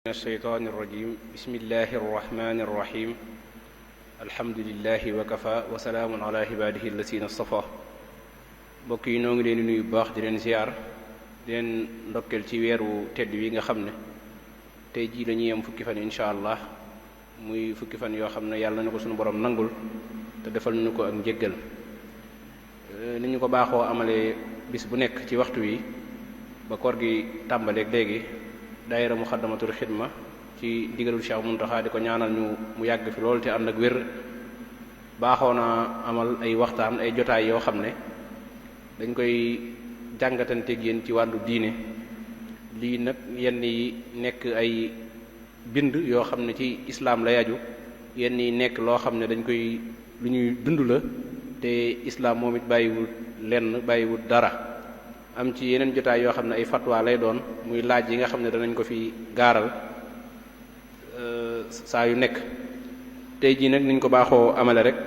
من الشيطان الرجيم بسم الله الرحمن الرحيم الحمد لله وكفى وسلام على عباده الذين اصطفى mbokk yi noo ngi leen di nuyu bu baax di leen ziar di leen ndokkeel ci weeru tedd wi nga xam ne tey jii lañuy am fukki fan incha allah muy fukki fan yoo xam ne yàlla na ko suñu borom nangul te defal ñu ko ak njéggal ni ñu ko baaxoo amalee bis bu nekk ci waxtu wi ba koor gi tàmbaleeg léegi daayira Muxaddamatul Xidma ci ndigalul Cheikh Muntaxa di ko ñaanal mu yàgg fi loolu te ànd ak wér baaxoo na amal ay waxtaan ay jotaay yoo xam ne dañ koy jàngatanteeg yéen ci wàllu diine lii nag yenn yi nekk ay bind yoo xam ne ci islaam la yaju yenn yi nekk loo xam ne dañ koy lu ñuy dund la te islaam moom it bàyyiwul dara am ci yeneen jotaay yoo xam ne ay fatwa lay doon muy laaj yi nga xam ne danañ ko fi gaaral saa yu nekk tey jii nag niñ ko baaxoo amale rek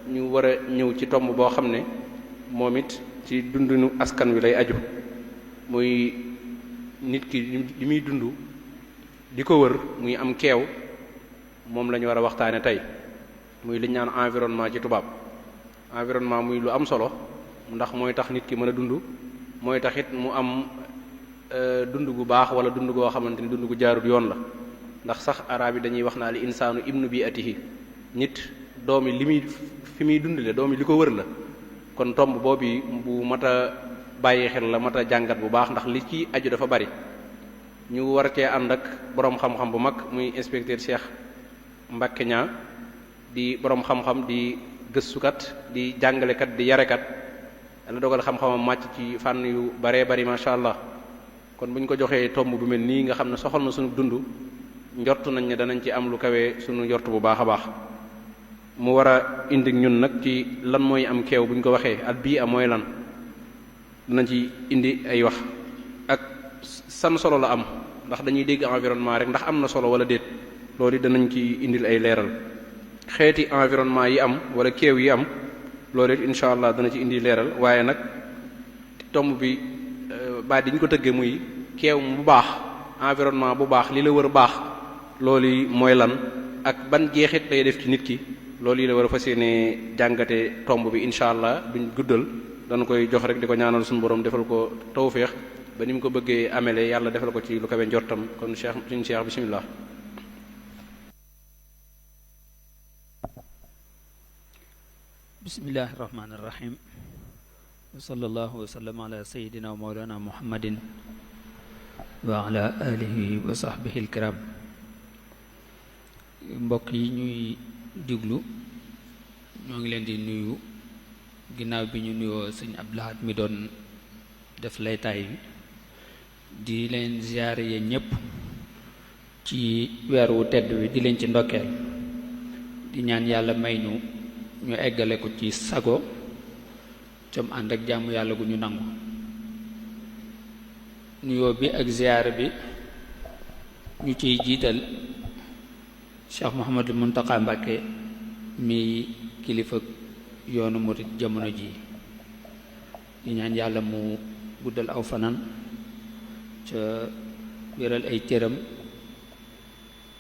ñu war a ñëw ci tomb boo xam ne moom it ci dundinu askan wi lay aju muy nit ki li muy dund di ko wër muy am keew moom la ñu war a waxtaane tey muy liñ naan environnement ci tubaab environnement muy lu am solo ndax mooy tax nit ki mën a dund mooy taxit mu am dund gu baax wala dund goo xamante ni dund gu jaarut yoon la ndax sax arab yi dañuy wax naa li insaanu ibnu bi atihi nit doomi li muy fi muy dundle doomi li ko wër la kon tomb boobu bu mat a bàyyi xel la mat a jàngat bu baax ndax li ci aju dafa bari ñu war cee ànd ak boroom xam-xam bu mag muy inspecteur Cheikh Mbacké Niang di boroom xam-xam di gëstukat di jàngalekat di yarekat la dogal xam-xamam màcc ci fànn yu baree bari macha allah kon bu ñu ko joxee tomb bu mel nii nga xam ne soxal na sunu dund njort nañ ne danañ ci am lu kawee sunu njort bu baax a baax mu war a indi ñun nag ci lan mooy am keew bu ñu ko waxee al bii mooy lan danañ ci indi ay wax ak san solo la am ndax dañuy dégg environnement rek ndax am na solo wala déet loolu danañ ci indil ay leeral xeeti environnement yi am wala keew yi am loolu it incha allah dana ci indi leeral waaye nag tomb bi baat di ñu ko tëggee muy keew bu baax environnement bu baax li la wër baax loolu mooy lan ak ban jeexit lay def ci nit ki loolu yi la war a fas yéene jàngate tomb bi incha allah duñ guddal dana koy jox rek di ko ñaanal suñu borom defal ko tawféex ba ni mu ko bëggee amele yàlla defal ko ci lu kawe njortam kon suñu cheikh bismillah. bismillahi irrahmani irrahim wa sallallahu wa sallam ala sayidina wa mawlana muhammadin wa ala alihi wa sahbihi alkiram mbokk yi ñuy diglu ñoo ngi leen di nuyu ginnaaw bi ñu nuyoo sëñ Abdou Lahad mi doon def laytaay bi di leen ziyaare yéen ñépp ci weer wu tedd wi di leen ci ndokkeel di ñaan yàlla may ñu eggale ko ci sago cam ànd ak jaamu yàlla gu ñu nangu nuyoo bi ak ziyaara bi ñu ciy jiital Cheikh Mouhamadul Mountakha Mbacké mi kilifa yoonu murit jamono ji di ñaan yàlla mu guddal aw fanaan ca wéral ay cëram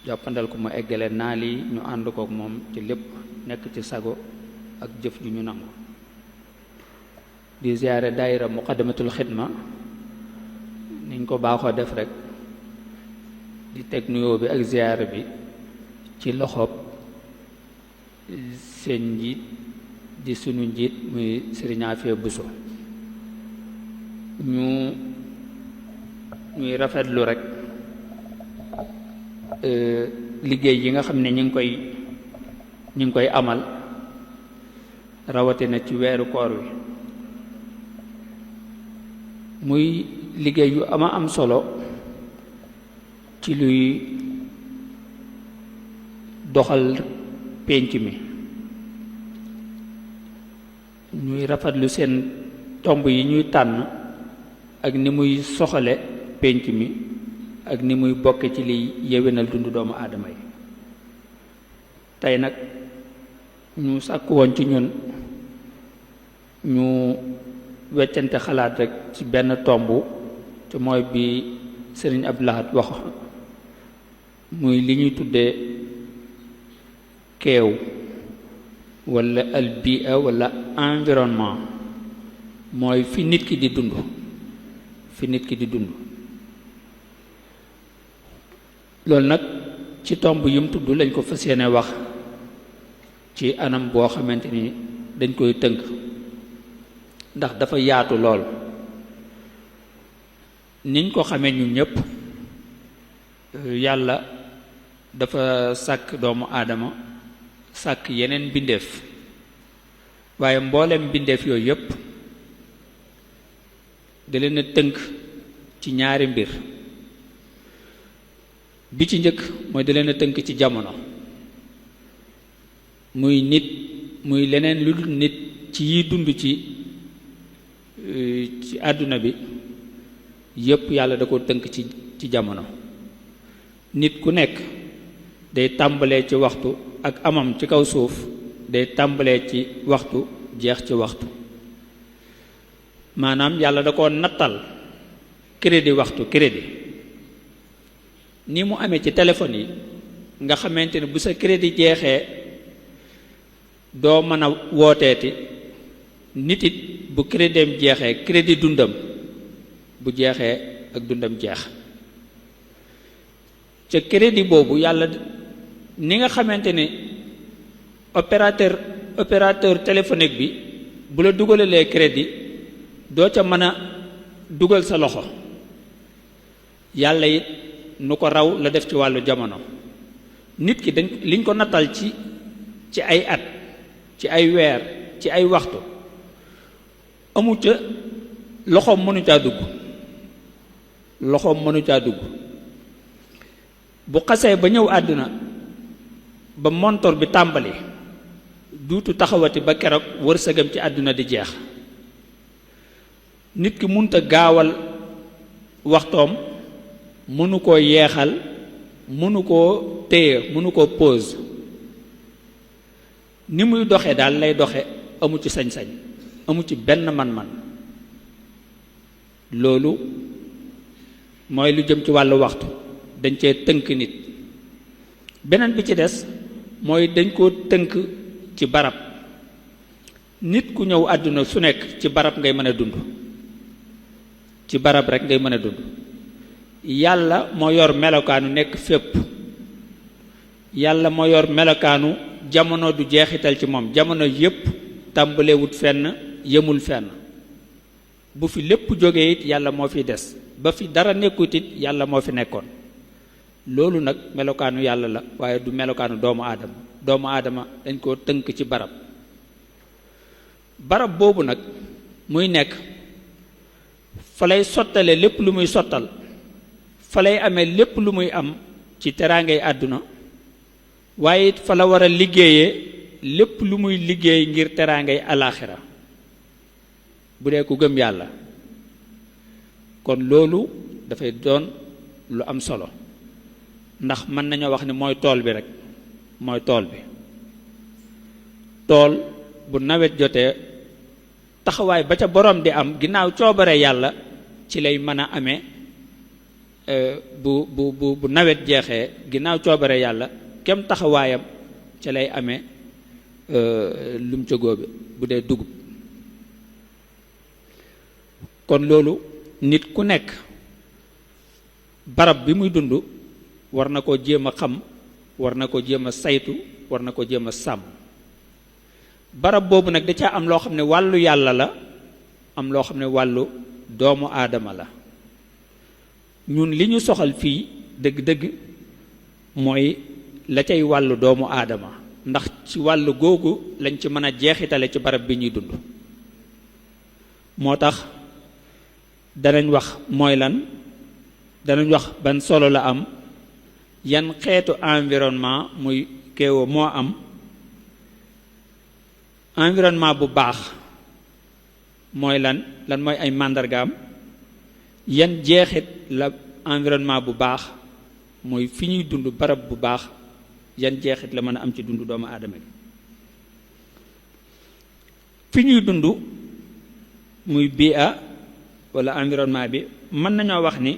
jàppandal ko mu eggale naal yi ñu ànd kook moom ci lépp nekk ci sago ak jëf ju ñu nangu di ziyaare daayira Muqaddamatul Xidma niñ ko baaxoo def rek di teg nuyoo bi ak ziyaare bi ci loxoob seen njiit di sunu njiit muy Sëriñ Afia Buso ñuy rafetlu rek liggéey yi nga xam ne ñi ngi koy amal rawatina ci weeru koor wi muy liggéey yu am solo ci luy doxal pénc mi ñuy rafetlu seen tomb yi ñuy tànn ak ni muy soxale pénc mi ak ni muy bokke ci liy yéwénal dundu doomu aadama yi tey nag ñu sàkk woon ci ñun ñu weccante xalaat rek ci benn tomb te mooy bi Sëriñ Abdou Lahad wax muy li ñuy tuddee keew walla albia walla environnement mooy fi nit ki di dund loolu nag ci tomb yi mu tudd lañ ko fas yéene wax ci anam boo xamante ni dañ koy tënk ndax dafa yaatu lool niñ ko xamee ñun ñépp yàlla dafa sàkk doomu aadama sàkk yeneen mbindeef waaye mboolem mbindeef yooyu yépp da leen a tënk ci ñaari mbir bi ci njëkk mooy da leen a tënk ci jamono muy nit muy leneen lu dul nit ci yi dund ci àdduna bi yépp yàlla da ko tënk ci jamono nit ku nekk day tàmbalee ci waxtu ak amam ci kaw suuf day tàmbalee ci waxtu jeex ci waxtu maanaam yàlla da ko nattal crédit waxtu crédit ni mu amee ci téléphone yi nga xamante ne bu sa crédit jeexee doo mën a wooteeti nit it bu crédit jeexee crédit dundam bu jeexee ak dundam jeex ca crédit boobu yàlla ni nga xamante ne opérateur téléphonique bi bu la dugalalee crédit doo ca mën a dugal sa loxo yàlla it nu ko raw la def ci wàllu jamono nit ki liñ ko nattal ci ay at ci ay weer ci ay waxtu amu ca loxoom mënu caa dugg bu xasee ba ñëw àdduna ba montor bi tàmbali duutu taxawati ba keroog wërsëgam ci àdduna di jeex nit ki munta gaawal waxtoom mënu koo yeexal mënu koo téye mënu koo pause ni muy doxe daal lay doxe amu ci sañ-sañ amu ci benn man-man loolu mooy lu jëm ci wàllu waxtu dañ cee tënk nit beneen bi ci des mooy dañ koo tënk ci barab nit ku ñëw àdduna su nekk ci barab ngay mën a dund ci barab rek ngay mën a dund yàlla moo yor melokaanu nekk fépp yàlla moo yor melokaanu jamono du jeexital ci moom jamono yépp tàmbalewut fenn yemul fenn bu fi lépp jógee it yàlla moo fi des ba fi dara nekkut it yàlla moo fi nekkoon loolu nag melokaanu yàlla la waaye du melokaanu doomu aadama dañ koo tënk ci barab boobu nag muy nekk fa lay sottale lépp lu muy sottal fa lay amee lépp lu muy am ci teraangay àdduna waaye it fa la war a liggéeyee lépp lu muy liggéey ngir teraangay alaaxira bu dee ku gëm yàlla kon loolu dafay doon lu am solo ndax mën nañoo wax ni mooy tool bi rek mooy tool bi tool bu nawet jotee taxawaay ba ca borom di am ginnaaw coobare yàlla ci lay mën a amee bu nawet jeexee ginnaaw coobare yàlla kem taxawaayam ca lay amee lum ca góobe bu dee dugub kon loolu nit ku nekk barab bi muy dund war na koo jéem a xam war na ko jéem a saytu war na ko jéem a sàmm barab boobu nag da caa am loo xam ne wàllu yàlla la am loo xam ne wàllu doomu aadama la ñun li ñu soxal fii dëgg-dëgg mooy la cay wàllu doomu aadama ndax ci wàllu googu lañ ci mën a jeexitale ci barab bi ñuy dund moo tax danañ wax mooy lan danañ wax ban solo la am yan xeetu environnement muy kéewa moo am environnement bu baax mooy lan mooy ay màndargaam yan jeexit la environnement bu baax mooy fi ñuy dund barab bu baax yan jeexit la mën a am ci dund doomu aadama bi fi ñuy dund muy bii wala environnement bi mën nañoo wax ni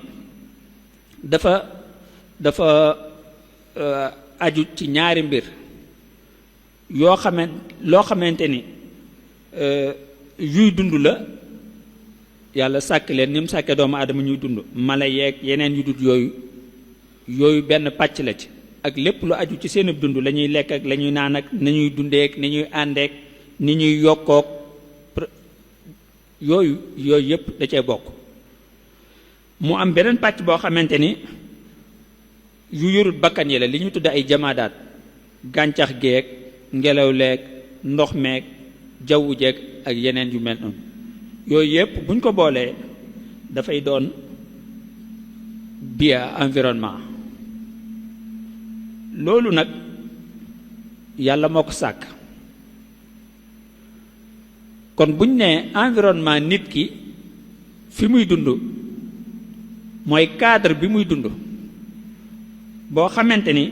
dafa aju ci ñaari mbir yoo loo xamante ni yuy dund la yàlla sàkk leen ni mu sàkkee doomu aadama ñuy dund mala yeeg yeneen yu dund yooyu benn pàcc la ci ak lépp lu aju ci seen dund la ñuy lekk ak la ñuy naan ak ni ñuy dundeek ni ñuy àndeek ni ñuy yokkook yooyu yëpp da cee bokk. mu am beneen pàcc boo xamante ni yu yorut bakkan yi la li ñu tudd ay jamaadaat gàncax geek ngelaw leeg ndox meeg jawwu jeeg ak yeneen yu mel noonu yooyu yëpp buñ ko boolee dafay doon bia environnement loolu nag yàlla moo ko sàkk kon buñ nee environnement nit ki fi muy dund mooy cadre bi muy dund boo xamante ni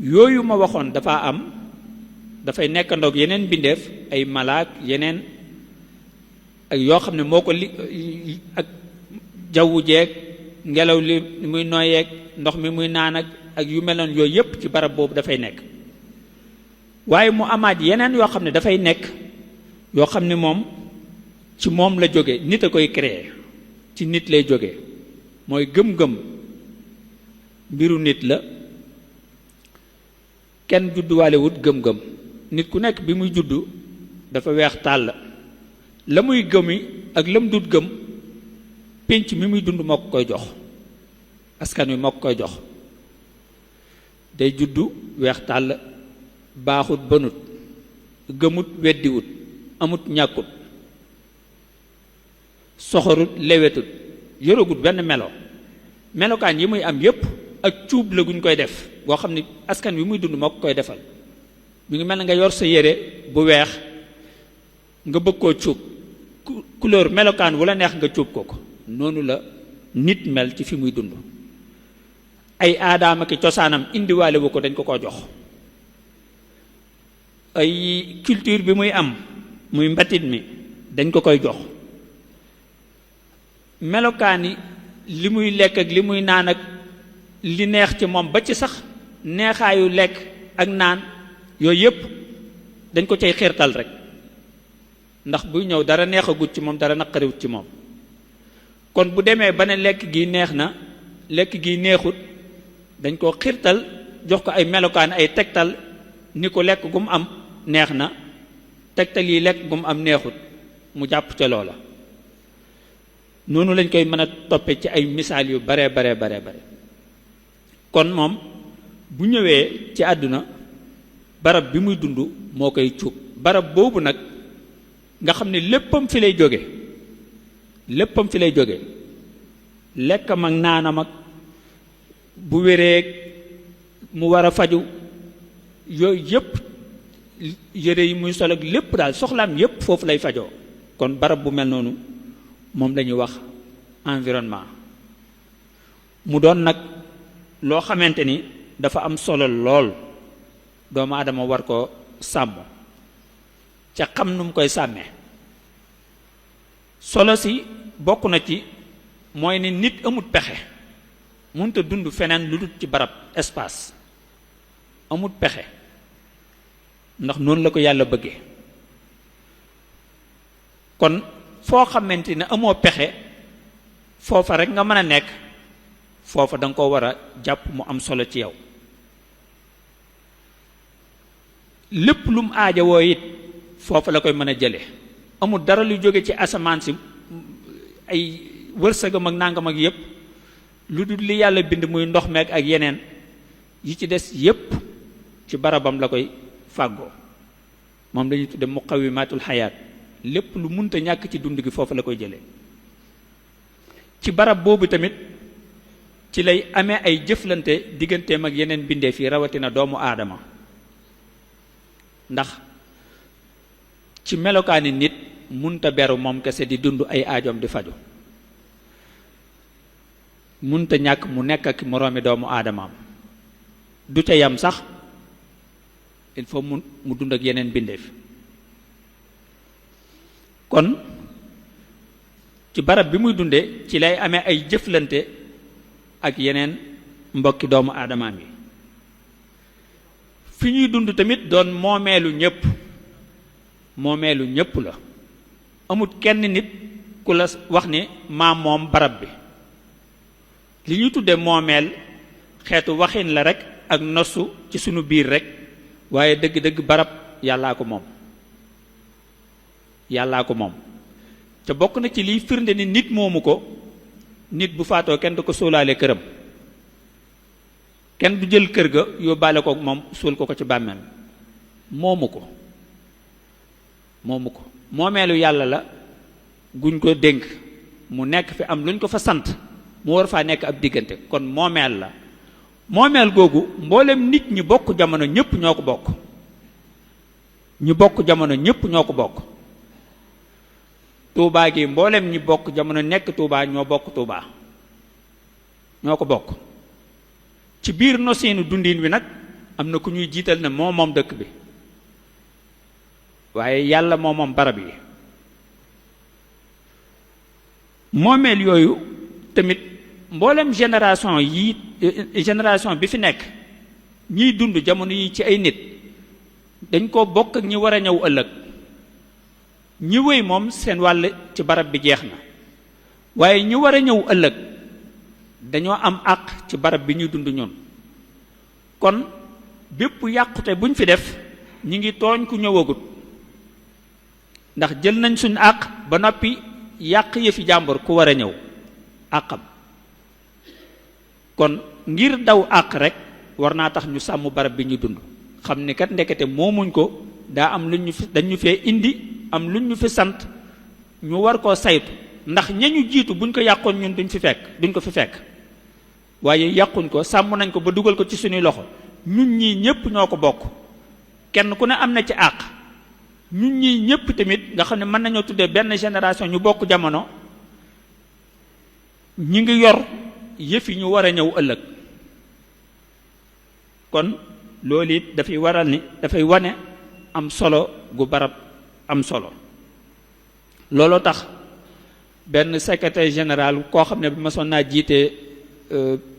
yooyu ma waxoon dafa am dafay nekk ndoog yeneen bindeef ay malaak yeneen ak yoo xam ne moo ko ak jawwu jeeg ngelaw li muy noyeeg ndox mi muy naan ak yu mel noonu yooyu yépp ci barab boobu dafay nekk waaye mu amaat yeneen yoo xam ne dafay nekk yoo xam ne moom ci moom la jóge nit a koy créer ci nit lay jóge mooy gëm-gëm mbiru nit la kenn judduwaale wut gëm-gëm nit ku nekk bi muy juddu dafa weex tàll la muy gëmi ak la mu dut gëm pénc mi muy dund moo ko koy jox askan wi moo ko koy jox day juddu weex tàll baaxut bënut gëmut weddiwut amut ñàkkut soxorut lewetut yoragut benn melokaan yi muy am yépp ak cuub la guñ koy def boo xam ne askan wi muy dund moo ko koy defal mi ngi mel ne nga yor sa yére bu weex nga bëgg koo cuub couleur melokaan wu la neex nga cuub ko noonu la nit mel ci fi muy dund ay aadaama ki cosaanam indiwaale wu ko dañ ko jox ay culture bi muy am muy mbatit mi dañ ko koy jox melokaani li muy lekk ak li muy naan ak li neex ci moom ba ci sax neexaayu lekk ak naan yooyu yépp dañ ko cay xiirtal rek ndax buy ñëw dara neexagut ci moom dara naqariwut ci moom kon bu demee ba ne lekk gi neex na lekk gi neexut dañ ko xiirtal jox ko ay melokaan ay tegtal ni ko lekk gu mu am neex na tegtal yi lekk gu mu am neexut mu jàpp ca loola noonu lañ koy mën a toppe ci ay misaal yu bare kon moom bu ñëwee ci àdduna barab bi muy dund moo koy cuub barab boobu nag nga xam ne léppam fi lay jóge lekkam ak naanam ak bu wéreeg mu war a faju yooyu yépp yére yi muy sol ak lépp daal soxlaam yépp foofu lay fajoo kon barab bu mel noonu moom lañuy wax environnement mu doon nag loo xamante ni dafa am solo lool doomu aadama war ko sàmm ca xam nu mu koy sàmmee solo si bokk na ci mooy ne nit amut pexe mënta dund feneen lu dul ci barab espace amut pexe ndax noonu la ko yàlla bëggee kon foo xamante ne amoo pexe foofa rek nga mën a nekk foofa da nga ko war a jàpp mu am solo ci yow lépp lu mu aajowoo it foofa la koy mën a jële amul dara lu jóge ci asamaan si ay wërsëgam ak nangam ak yépp lu dul li yàlla bind muy ndox meek ak yeneen yi ci des yépp ci barabam la koy fàggoo moom lañuy tudde muqawimatul xayaat lépp lu munta ñàkk ci dund gi foofu la koy jëlee ci barab boobu tamit ci lay amee ay jëflante digganteem ak yeneen bindeef yi rawatina doomu aadama ndax ci melokaani nit munta beru moom kese di dund ay aajoom di faju munta ñàkk mu nekk ak moroomi doomu aadamaam du ca yam sax il faut mu dund ak yeneen bindeef kon ci barab bi muy dunde ci lay amee ay jëflante ak yeneen mbokki doomu aadamaam yi fi ñuy dund tamit doon moomeelu ñépp la amut kenn nit ku la wax ni maa moom barab bi. li ñuy tudde moomeel xeetu waxin la rek ak nosu ci sunu biir rek waaye dëgg-dëgg barab yàllaa ko moom te bokk na ci liy firnde ni nit moomu ko nit bu faatoo kenn du ko sóolaale këram kenn du jël kër ga yóbbaale ko moom suul ko ci bàmmeel moomu ko moomeelu yàlla la guñ ko dénk mu nekk fi am luñ ko fa sant mu war faa nekk ab diggante kon moomeel la moomeel googu mboolem nit ñi bokk jamono ñépp ñoo ko bokk Tuubaa gi mboolem ñi bokk jamono nekk Tuubaa ñoo bokk Tuubaa ñoo ko bokk ci biir noseenu dundin wi nag am na ku ñuy jiital ne moo moom dëkk bi waaye yàlla moo moom barab yi moomeel yooyu tamit mboolem génération bi fi nekk ñiy dund jamono yi ci ay nit dañ ko bokk ak ñi war a ñëw ëllëg ñi wéy moom seen wàll ci barab bi jeex na waaye ñi war a ñëw ëllëg dañoo am àq ci barab bi ñuy dund ñun kon bépp yàqute buñ fi def ñi ngi tooñ ku ñëwagut ndax jël nañ suñ àq ba noppi yàq yëfi jàmbur ku war a ñëw àqam kon ngir daw àq rek war naa tax ñu sàmm barab bi ñu dund xam ni kat ndekete moomuñ ko daa am dañu fee indi am luñ ñu fi sant ñu war koo saytu ndax ñañu jiitu buñ ko yàqoon ñun duñ ko fi fekk waaye yàquñ ko sàmm nañ ko ba dugal ko ci suñuy loxo ñun ñii ñépp ñoo ko bokk kenn ku ne am na ci àq ñun ñii ñépp tamit nga xam ne mën nañoo tuddee benn génération ñu bokk jamono ñi ngi yor yëf yi ñu war a ñëw ëllëg kon loolu it dafay wane am solo gu barab am solo looloo tax benn secrétaire général koo xam ne bi ma son naa jiite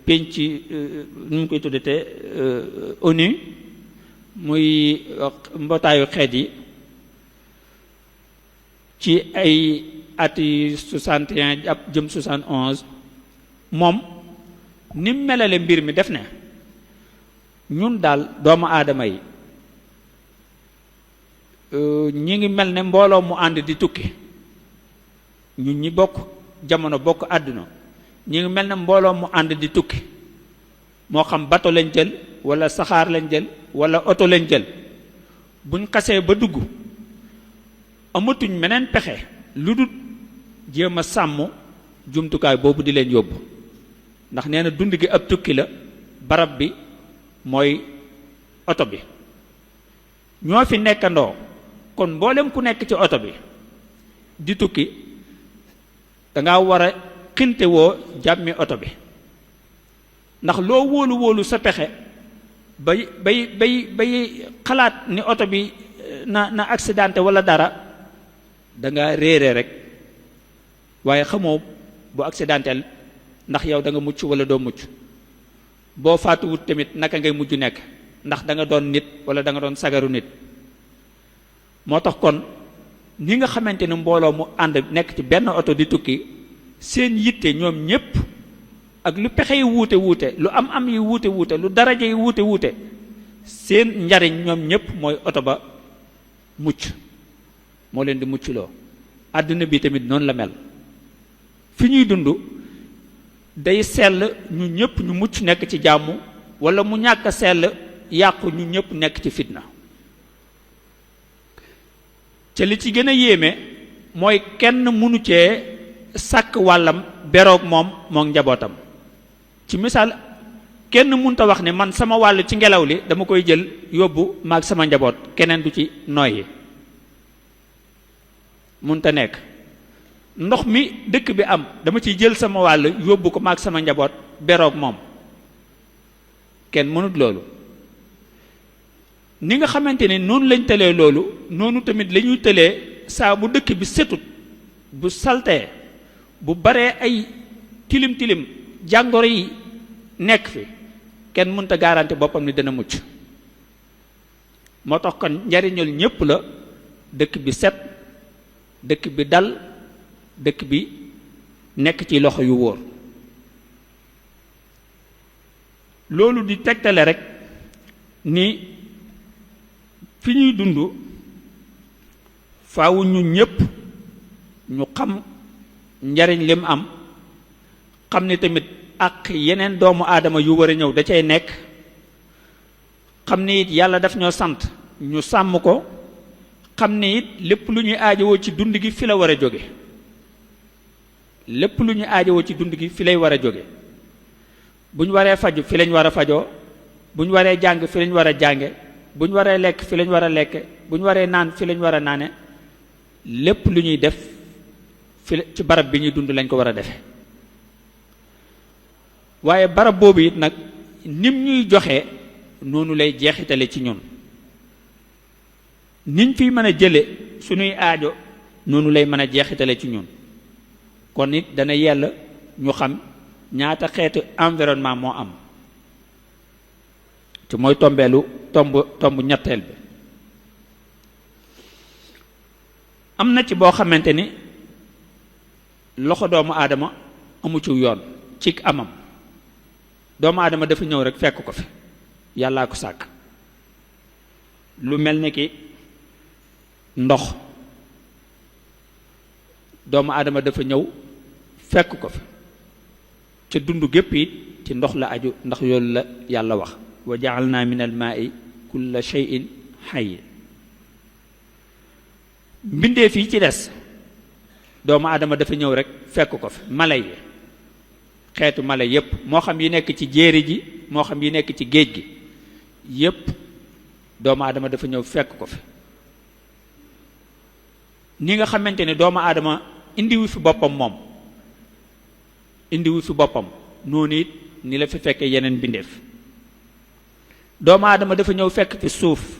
penc nu mu koy tuddate ONU muy mbootaayu xeet yi ci ay ati 61 ab jëm 71 moom ni mu melale mbir mi def ne ñun daal doomu aadama yi ñi ngi mel ne mbooloo mu ànd di tukki ñun ñi bokk jamono bokk àdduna ñi ngi mel ne mbooloo mu ànd di tukki moo xam bato lañ jël wala saxaar lañ jël wala oto lañ jël buñ xasee ba dugg amatuñ meneen pexe lu dul jéem a sàmm jumtukaay boobu di leen yóbbu ndax nee na dund gi ab tukki la barab bi mooy oto bi ñoo fi nekkandoo kon mboolem ku nekk ci oto bi di tukki danga war a xinte woo jàmmi oto bi ndax loo wóolu sa pexe bay xalaat ni oto bi na accidenté wala dara danga réere rek waaye xamoo bu accidentel ndax yow da nga mucc wala doo mucc boo faatuwut tamit naka ngay mujj nekk ndax da nga doon nit wala da nga doon sagaru nit moo tax kon ni nga xamante ne mbooloo mu ànd nekk ci benn oto di tukki seen yitte ñoom ñépp ak lu pexe yi wuute lu am yi wuute lu daraja yi wuute seen njariñ ñoom ñépp mooy oto ba mucc moo leen di mucculoo àdduna bi tamit noonu la mel fi ñuy dund day sell ñu ñépp ñu mucc nekk ci jàmm wala mu ñàkk a sell yàqu ñu ñépp nekk ci fitna ca li ci gën a yéeme mooy kenn mënu cee sàkk wàllam beroog moom njabootam ci misaal kenn mënta wax ne man sama wàll ci ngelaw li dama koy jël yóbbu maag sama njaboot keneen du ci noyyi mënta nekk ndox mi dëkk bi am dama ciy jël sama wàll yóbbu ko maag sama njaboot beroog moom kenn mënut loolu ni nga xamante ne noonu lañ tëlee loolu noonu tamit la ñuy tëlee saa bu dëkk bi setut bu saltee bu baree ay tilim jàngoro yi nekk fi kenn mënta garanti boppam ni dana mucc moo tax kon njariñul ñépp la dëkk bi set, dëkk bi dal, dëkk bi nekk ci loxo yu wóor. loolu di tegtale rek ni fi ñuy dund faawu ñun ñépp ñu xam njariñ lim am, xam ni tamit ak yeneen doomu aadama yu war a ñëw da cay nekk, xam ni it yàlla daf ñoo sant ñu sàmm ko, xam ni it lépp lu ñuy aajowoo ci dund gi fi la war a jóge, lépp lu ñuy aajowoo ci dund gi fi lay war a jóge. bu ñu waree faju fi lañ war a fajoo, bu ñu waree jàng fi lañ war a jànge, bu ñu waree lekk fi lañ war a lekke, bu ñu waree naan fi lañ war a naane, lépp lu ñuy def fi ci barab bi ñuy dund lañ ko war a defe. waaye barab boobu it nag nim ñuy joxe noonu lay jeexitale ci ñun, niñ fiy mën a jële suñuy aajo noonu lay mën a jeexitale ci ñun. kon nit dana yell ñu xam ñaata xeetu environnement moo am, te mooy tomb ñetteel bi. am na ci boo xamante ni loxo doomu aadama amu ci yoon ci amam. doomu aadama dafa ñëw rek fekk ko fi, yàllaa ko sàkk. lu mel ni ki ndox, doomu aadama dafa ñëw fekk ko fi, ca dund gépp it ci ndox la aju, ndax yoolu la yàlla wax wa ja'alna min al maa'i kulla shay'in hayy. mbindeef yi ci des doomu aadama dafa ñëw rek fekk ko fi. mala yi, xeetu mala yépp, moo xam yi nekk ci jéeri ji moo xam yi nekk ci géej gi yépp doomu aadama dafa ñëw fekk ko fi. ni nga xamante ne doomu aadama indiwu fi boppam moom, indiwu fi boppam, noonu it ni la fi fekkee yeneen bindeef. doomu aadama dafa ñëw fekk fi suuf,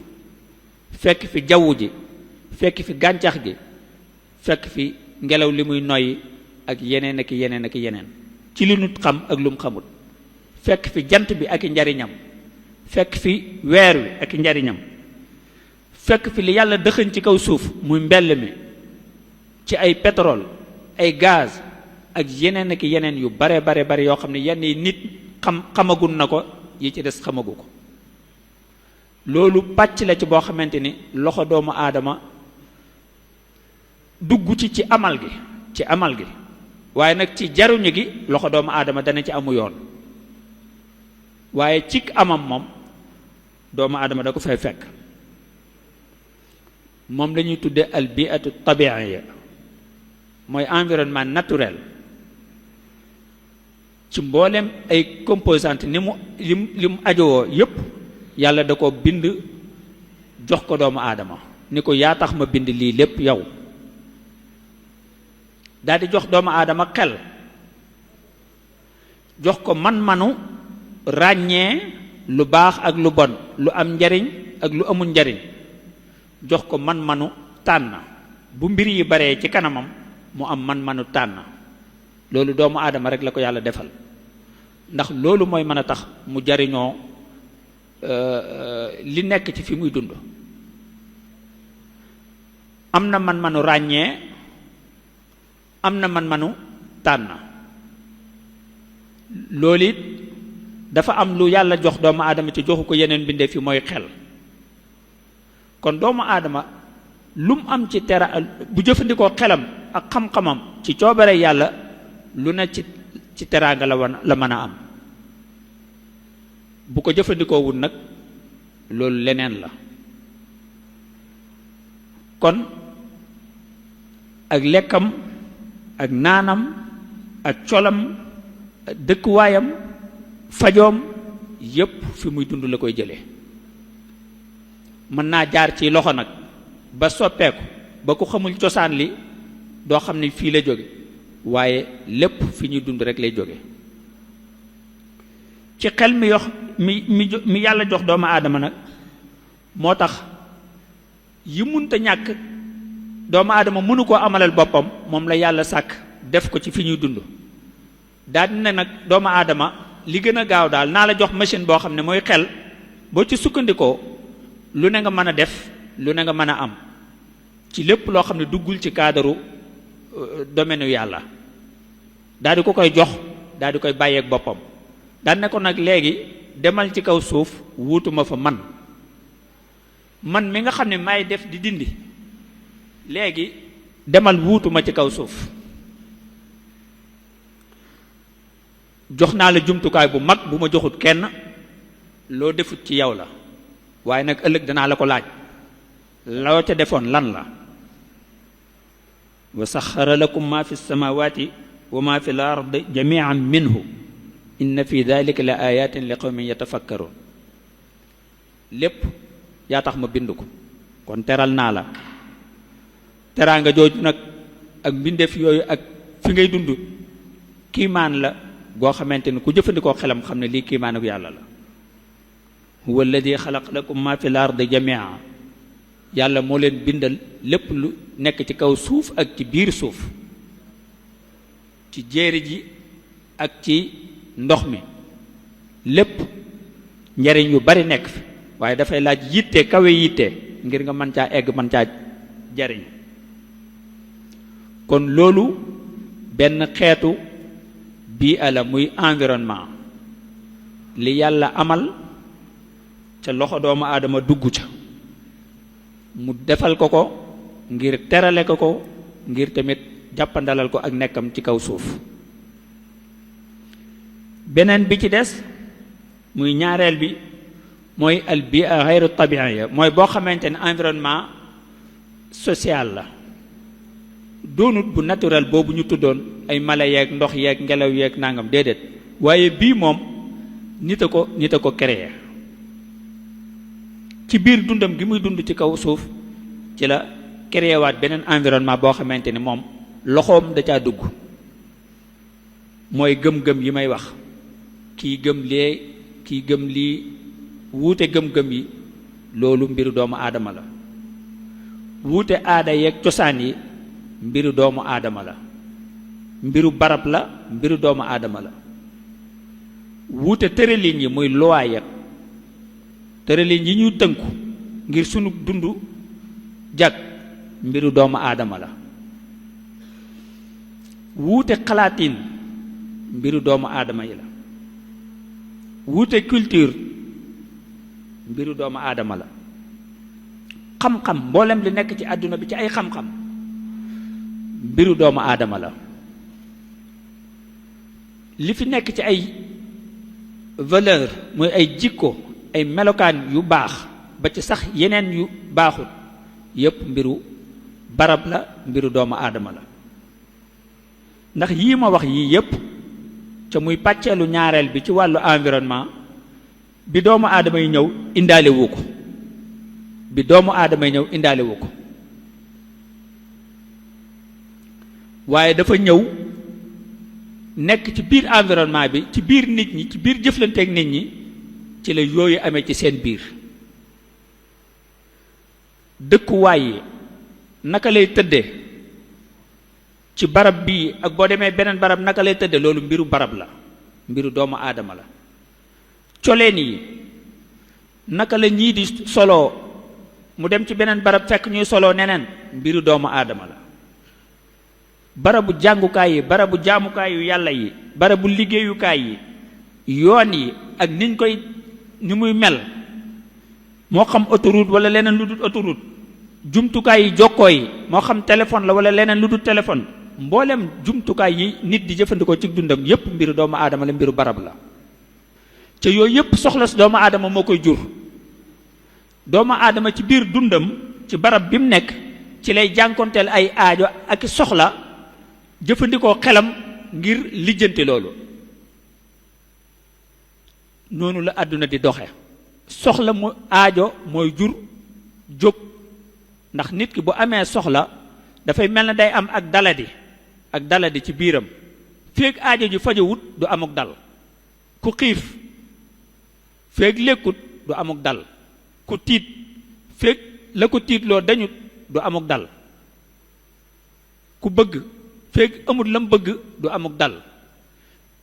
fekk fi jaww ji, fekk fi gàncax gi, fekk fi ngelaw li muy noyyi ak yeneen ak yeneen ak yeneen ci li nit xam ak lu mu xamul. fekk fi jant bi ak i njariñam, fekk fi weer wi ak i njariñam, fekk fi li yàlla dëxëñ ci kaw suuf muy mbell mi ci ay pétrole, ay gaz ak yeneen ak yeneen yu bare bare yoo xam ne yenn yi nit xamagun na ko, yi ci des xamagu ko. loolu pàcc la ci boo xamante ni loxo doomu aadama dugg ci amal gi, waaye nag ci jaruñu gi loxo doomu aadama dana ci amu yoon. waaye ci amam moom doomu aadama da ko fay fekk. moom lañuy tudde al bi'atu tabi'iyya, mooy environnement naturel. ci mboolem ay composante ni mu li mu ajowoo yépp yàlla da ko bind jox ko doomu aadama ni ko yaa tax ma bind lii lépp yow. daldi jox doomu aadama xel, jox ko man-manu ràññee lu baax ak lu bon, lu am njariñ ak lu amul njariñ, jox ko man-manu tànn. bu mbir yi baree ci kanamam mu am man-manu tànn. loolu doomu aadama rek la ko yàlla defal, ndax loolu mooy mën a tax mu jariñoo li nekk ci fi muy dund. am na man-manu ràññee, am na man-manu tànn. loolu it dafa am lu yàlla jox doomu aadama ci joxu ko yeneen bindeef fi mooy xel. kon doomu aadama lu mu am ci bu jëfandikoo xelam ak xam-xamam ci coobare yàlla lu ne ci teraanga la mën a am. bu ko jëfandikoo wul nag loolu leneen la. kon ak lekkam ak naanam ak colam ak dëkkuwaayam fajoom yépp fi muy dund la koy jëlee. mën naa jaar ci loxo nag ba soppeeku ba ko xamul cosaan li doo xam ne fii la jóge, waaye lépp fi ñuy dund rek lay jóge. ci xel mi yàlla jox doomu aadama nag moo tax yi munta ñàkk doomu aadama mënu koo amalal boppam moom la yàlla sàkk def ko ci fi ñuy dund. daal dina nag doomu aadama li gën a gaaw daal naa la jox machine boo xam ne mooy xel, boo ci sukkandikoo lu ne nga mën a def lu ne nga mën a am ci lépp loo xam ne duggul ci cadre domaine yàlla daal di ko koy jox daal di koy bàyyeeg boppam daan ne ko nag léegi demal ci kaw suuf wuutuma fa man mi nga xam ne maay def di dindi léegi demal wuutuma ci kaw suuf jox naa la jumtukaay bu mag bu ma joxut kenn loo defut ci yow la waaye nag ëllëg danaa la ko laaj loo ca defoon lan la wa saxara lakum ma fi samawati wa ma fi l ard jamian minhu inna fi dalika la ayatin li qawmin yatafakkaroon lépp yaa tax ma bind ko kon teral naa la teraanga jooju nag ak mbindeef yooyu ak fi ngay dund kiimaan la goo xamante ni ku jëfandikoo xelam xam ne lii kiimaan ak yàlla la huwa alladi xalaq lakum ma fi l ard jamia yàlla moo leen bindal lépp lu nekk ci kaw suuf ak ci biir suuf ci jéeri ji ak ci ndox mi lépp njariñ yu bari nekk fi waaye dafay laaj yitte kawe yitte ngir nga mën caa egg mën caa jariñ kon loolu benn xeetu bii ala muy environnement li yàlla amal ca loxo doomu aadama dugg ca mu defal ko ko ngir terale ko ngir tamit jàppandalal ko ak nekkam ci kaw suuf beneen bi ci des muy ñaareel bi mooy al bia xayru tabiiya mooy boo xamante ne environnement social la doonut bu naturel boobu ñu tuddoon ay mala yeeg ndox yeeg ngelaw yeeg nangam déedéet waaye bii moom nit a ko créé ci biir dundam gi muy dund ci kaw suuf ci la créé waat beneen environnement boo xamante ni moom loxoom da caa dugg mooy gëm-gëm yi may wax kii gëm lee kii gëm lii wuute gëm-gëm yi loolu mbiru doomu aadama la wuute aada yeeg cosaan yi mbiru doomu aadama la mbiru barab la mbiru doomu aadama la wuute tërëlin yi muy loi ya tërëlin yi ñuy tënku ngir sunu dund jag mbiru doomu aadama la wuute xalaatin mbiru doomu aadama yi la wuute culture mbiru doomu aadama la xam-xam mboolem li nekk ci àdduna bi ci ay xam-xam mbiru doomu aadama la li fi nekk ci ay valeur mooy ay jikko ay melokaan yu baax ba ci sax yeneen yu baaxut yépp mbiru barab la mbiru doomu aadama la ndax yii ma wax yii yépp ca muy pàcceelu ñaareel bi ci wàllu environnement bi doomu aadama yi ñëw indaale wu ko bi doomu aadama yi ñëw indaale wu ko waaye dafa ñëw nekk ci biir environnement bi ci biir nit ñi ci biir jëflanteeg nit ñi ci la yooyu amee ci seen biir dëkkuwaay yi naka lay tëddee ci barab bii ak boo demee beneen barab naka lay tëddee loolu mbiru barab la mbiru doomu aadama la coleen yi naka la ñii di soloo mu dem ci beneen barab fekk ñuy soloo neneen mbiru doomu aadama la barabu jàngukaay yi barabu jaamukaay yu yàlla yi barabu liggéeyukaay yi yoon yi ak niñ koy ni muy mel moo xam autoroute wala leneen lu dul autoroute jumtukaay yi jokkoo yi moo xam téléphone la wala leneen lu dul téléphone mboolem jumtukaay yi nit di jëfandikoo ci dundam yépp mbiru doomu aadama la mbiru barab la ca yooyu yépp soxla si doomu aadama moo koy jur doomu aadama ci biir dundam ci barab bi mu nekk ci lay jànkonteel ay aajo ak soxla jëfandikoo xelam ngir lijjanti loolu noonu la àdduna di doxe soxla mu aajo mooy jur jóg ndax nit ki bu amee soxla dafay mel na day am ak daladi ci biiram feeg aajo ji fajawut du amuk dal ku xiif feeg lekkut du amuk dal ku tiit feeg la ko tiitloo dañut du amuk dal ku bëgg feeg amul lam bëgg du amuk dal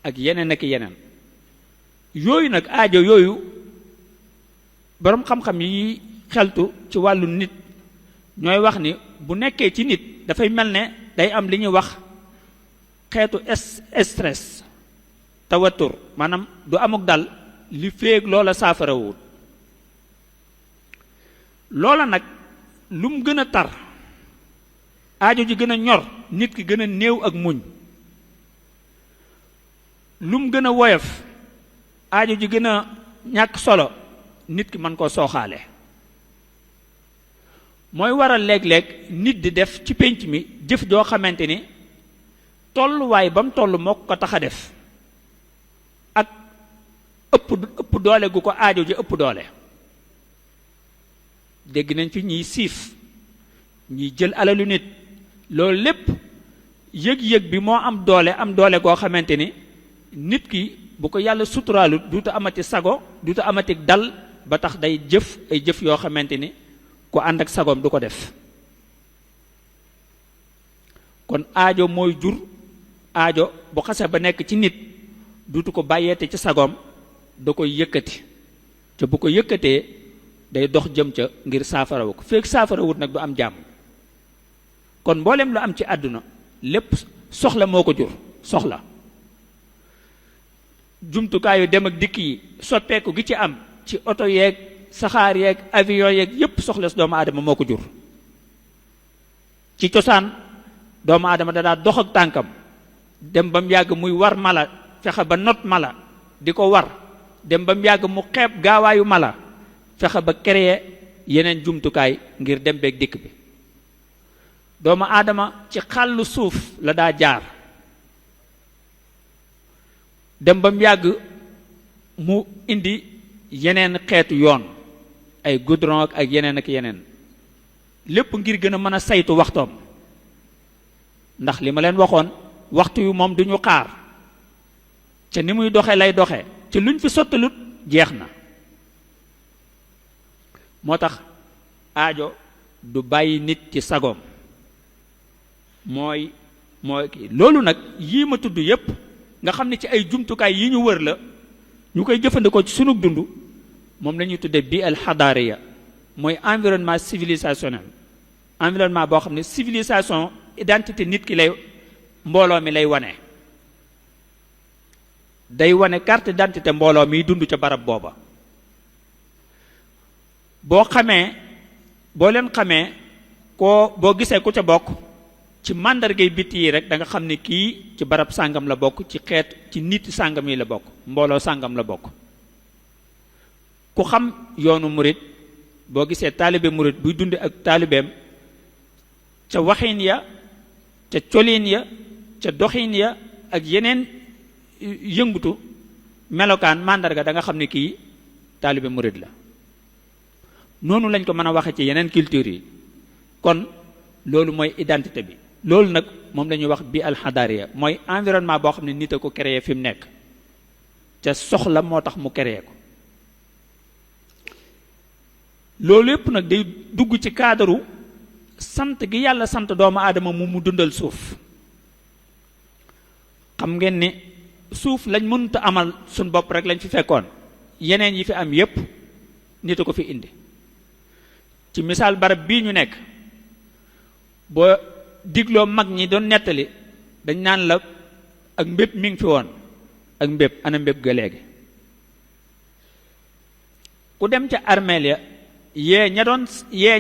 ak yeneen ak yeneen yooyu nag aajo yooyu boroom xam-xam yi xeltu ci wàllu nit ñooy wax ni bu nekkee ci nit dafay mel ne day am li ñuy wax xeetu stress tawatur maanaam du amuk dal li féeg loola saafarawut loola nag lu mu gën a tar aajo ji gën a ñor nit ki gën a néew ak muñ lu mu gën a woyof aajo ji gën a ñàkk solo nit ki mën koo sooxaale mooy waral léeg-léeg nit di def ci pénc mi jëf joo xamante ni tolluwaay ba mu toll moo ko tax a def ak ëpp doole gu ko aajo ji ëpp doole dégg nañ fi ñiy siif ñiy jël alalu nit loolu lépp yëg-yëg bi moo am doole goo xamante ni nit ki bu ko yàlla suturaalut duutu amati sago duutu amati dal ba tax day jëf ay jëf yoo xamante ni ku ànd ak sagoom du ko def kon aajo mooy jur aajo bu xase ba nekk ci nit duutu ko bàyyeete ci sagoom da koy yëkkati te bu ko yëkkatee day dox jëm ca ngir saafarawu ko feek saafarawut nag du am jàmm kon mboolem lu am ci àdduna lépp soxla moo ko jur soxla jumtukaayu dem ak dikk yi soppeeku gi ci am ci oto yeeg saxaar yeeg avion yeeg yépp soxla si doomu aadama moo ko jur ci cosaan doomu aadama da daa dox ak tànkam dem ba mu yàgg muy war mala fexe ba not mala di ko war dem ba mu yàgg mu xeeb gaawaayu mala fexe ba créer yeneen jumtukaay ngir dem beeg dikk bi doomu aadama ci xàllu suuf la daa jaar dem ba mu yàgg mu indi yeneen xeetu yoon ay goudron ak yeneen ak yeneen lépp ngir gën a mën a saytu waxtoom ndax li ma leen waxoon waxtu yu moom duñu xaar ca ni muy doxe lay doxe ca luñ fi sottalut jeex na moo tax aajo du bàyyi nit ci sagoom mooy kii loolu nag yii ma tudd yépp nga xam ne ci ay jumtukaay yi ñu wër la ñu koy jëfandikoo ci sunu dund moom la ñuy tudde bi al xadaariya mooy environnement civilisationnel environnement boo xam ne civilisation identité nit ki lay mbooloo mi lay wane day wane carte d'identité mbooloo miy dund ca barab booba boo leen xamee boo gisee ku ca bokk ci màndargay bitti yi rek da nga xam ne kii ci barab sàngam la bokk ci xeet ci nit sàngam yi la bokk mbooloo sàngam la bokk ku xam yoonu murit boo gisee taalibe murit buy dund ak taalibeem ca waxin ya ca colin ya ca doxin ya ak yeneen yëngutu melokaan màndarga da nga xam ne kii taalibe murit la noonu lañ ko mën a waxe ci yeneen culture yi kon loolu mooy identité bi loolu nag moom la ñuy wax bi alxadaariya mooy environnement boo xam ne nit a ko créé fi mu nekk ca soxla moo tax mu créé ko loolu yépp nag day dugg ci cadre sant gi yàlla sant doomu aadama mu dundal suuf xam ngeen ni suuf lañ mënta amal suñ bopp rek lañ fi fekkoon yeneen yi fi am yépp nit a ko fi indi ci misaal barab bii ñu nekk boo digloo mag ñi doon nettali dañ naan la ak mbépp mi ngi fi woon ak mbépp ana mbépp ga léegi ku dem ca armeel ya yee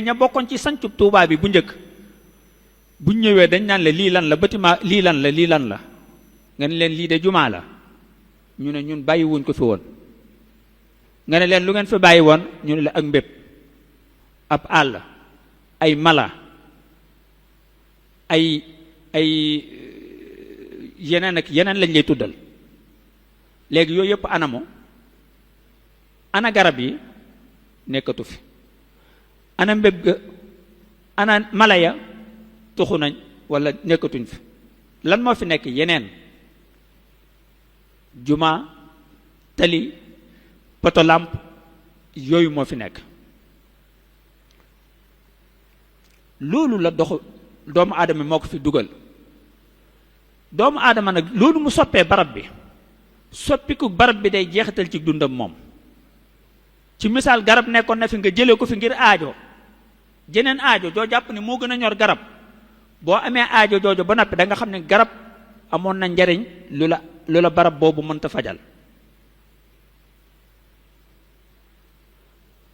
ña bokkoon ci sancub Tuubaa bi bu njëkk bu ñëwee dañ naan la lii lan la bâtiment lii lan la nga ne leen lii de jumaa la ñu ne ñun bàyyi wuñ ko fi woon nga ne leen lu ngeen fi bàyyi woon ñu ne la ak mbépp ab àll ay mala ay yeneen ak yeneen lañ lay tuddal léegi yooyu yëpp anamu ana garab yi nekkatu fi ana mbéb ga ana mala ya tuxu nañ wala nekkatuñ fi lan moo fi nekk yeneen juma tali poto lampe yooyu moo fi nekk loolu la dox doomu aadama moo ko fi dugal doomu aadama nag loolu mu soppee barab bi soppiku barab bi day jeexital ci dundam moom ci misaal garab nekkoon na fi nga jëlee ko fi ngir aajo jeneen aajo joo jàpp ni moo gën a ñor garab boo amee aajo joojo ba noppi da nga xam ne garab amoon na njariñ lu la barab boobu mënta fajal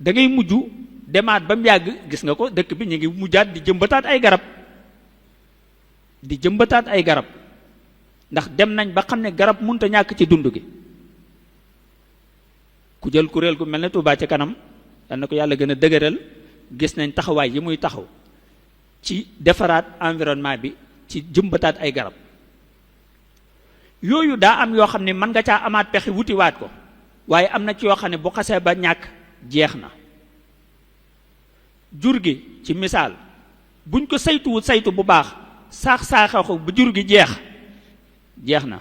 da ngay mujj demaat ba mu yàgg gis nga ko dëkk bi ñu ngi mujjaat di jëmbataat ay garab ndax dem nañ ba xam ne garab mënta ñàkk ci dund gi ku jël kuréel gu mel ne Touba ca kanam yal na ko yàlla gën a dëgëral gis nañ taxawaay yi muy taxaw ci defaraat environnement bi ci jëmbataat ay garab yooyu daa am yoo xam ne mën nga caa amaat pexe wutiwaat ko waaye am na ci yoo xam ne bu xasee ba ñàkk jeex na jur gi ci misaal buñ ko saytuwut saytu bu baax saaxeexu ba jur gi jeex na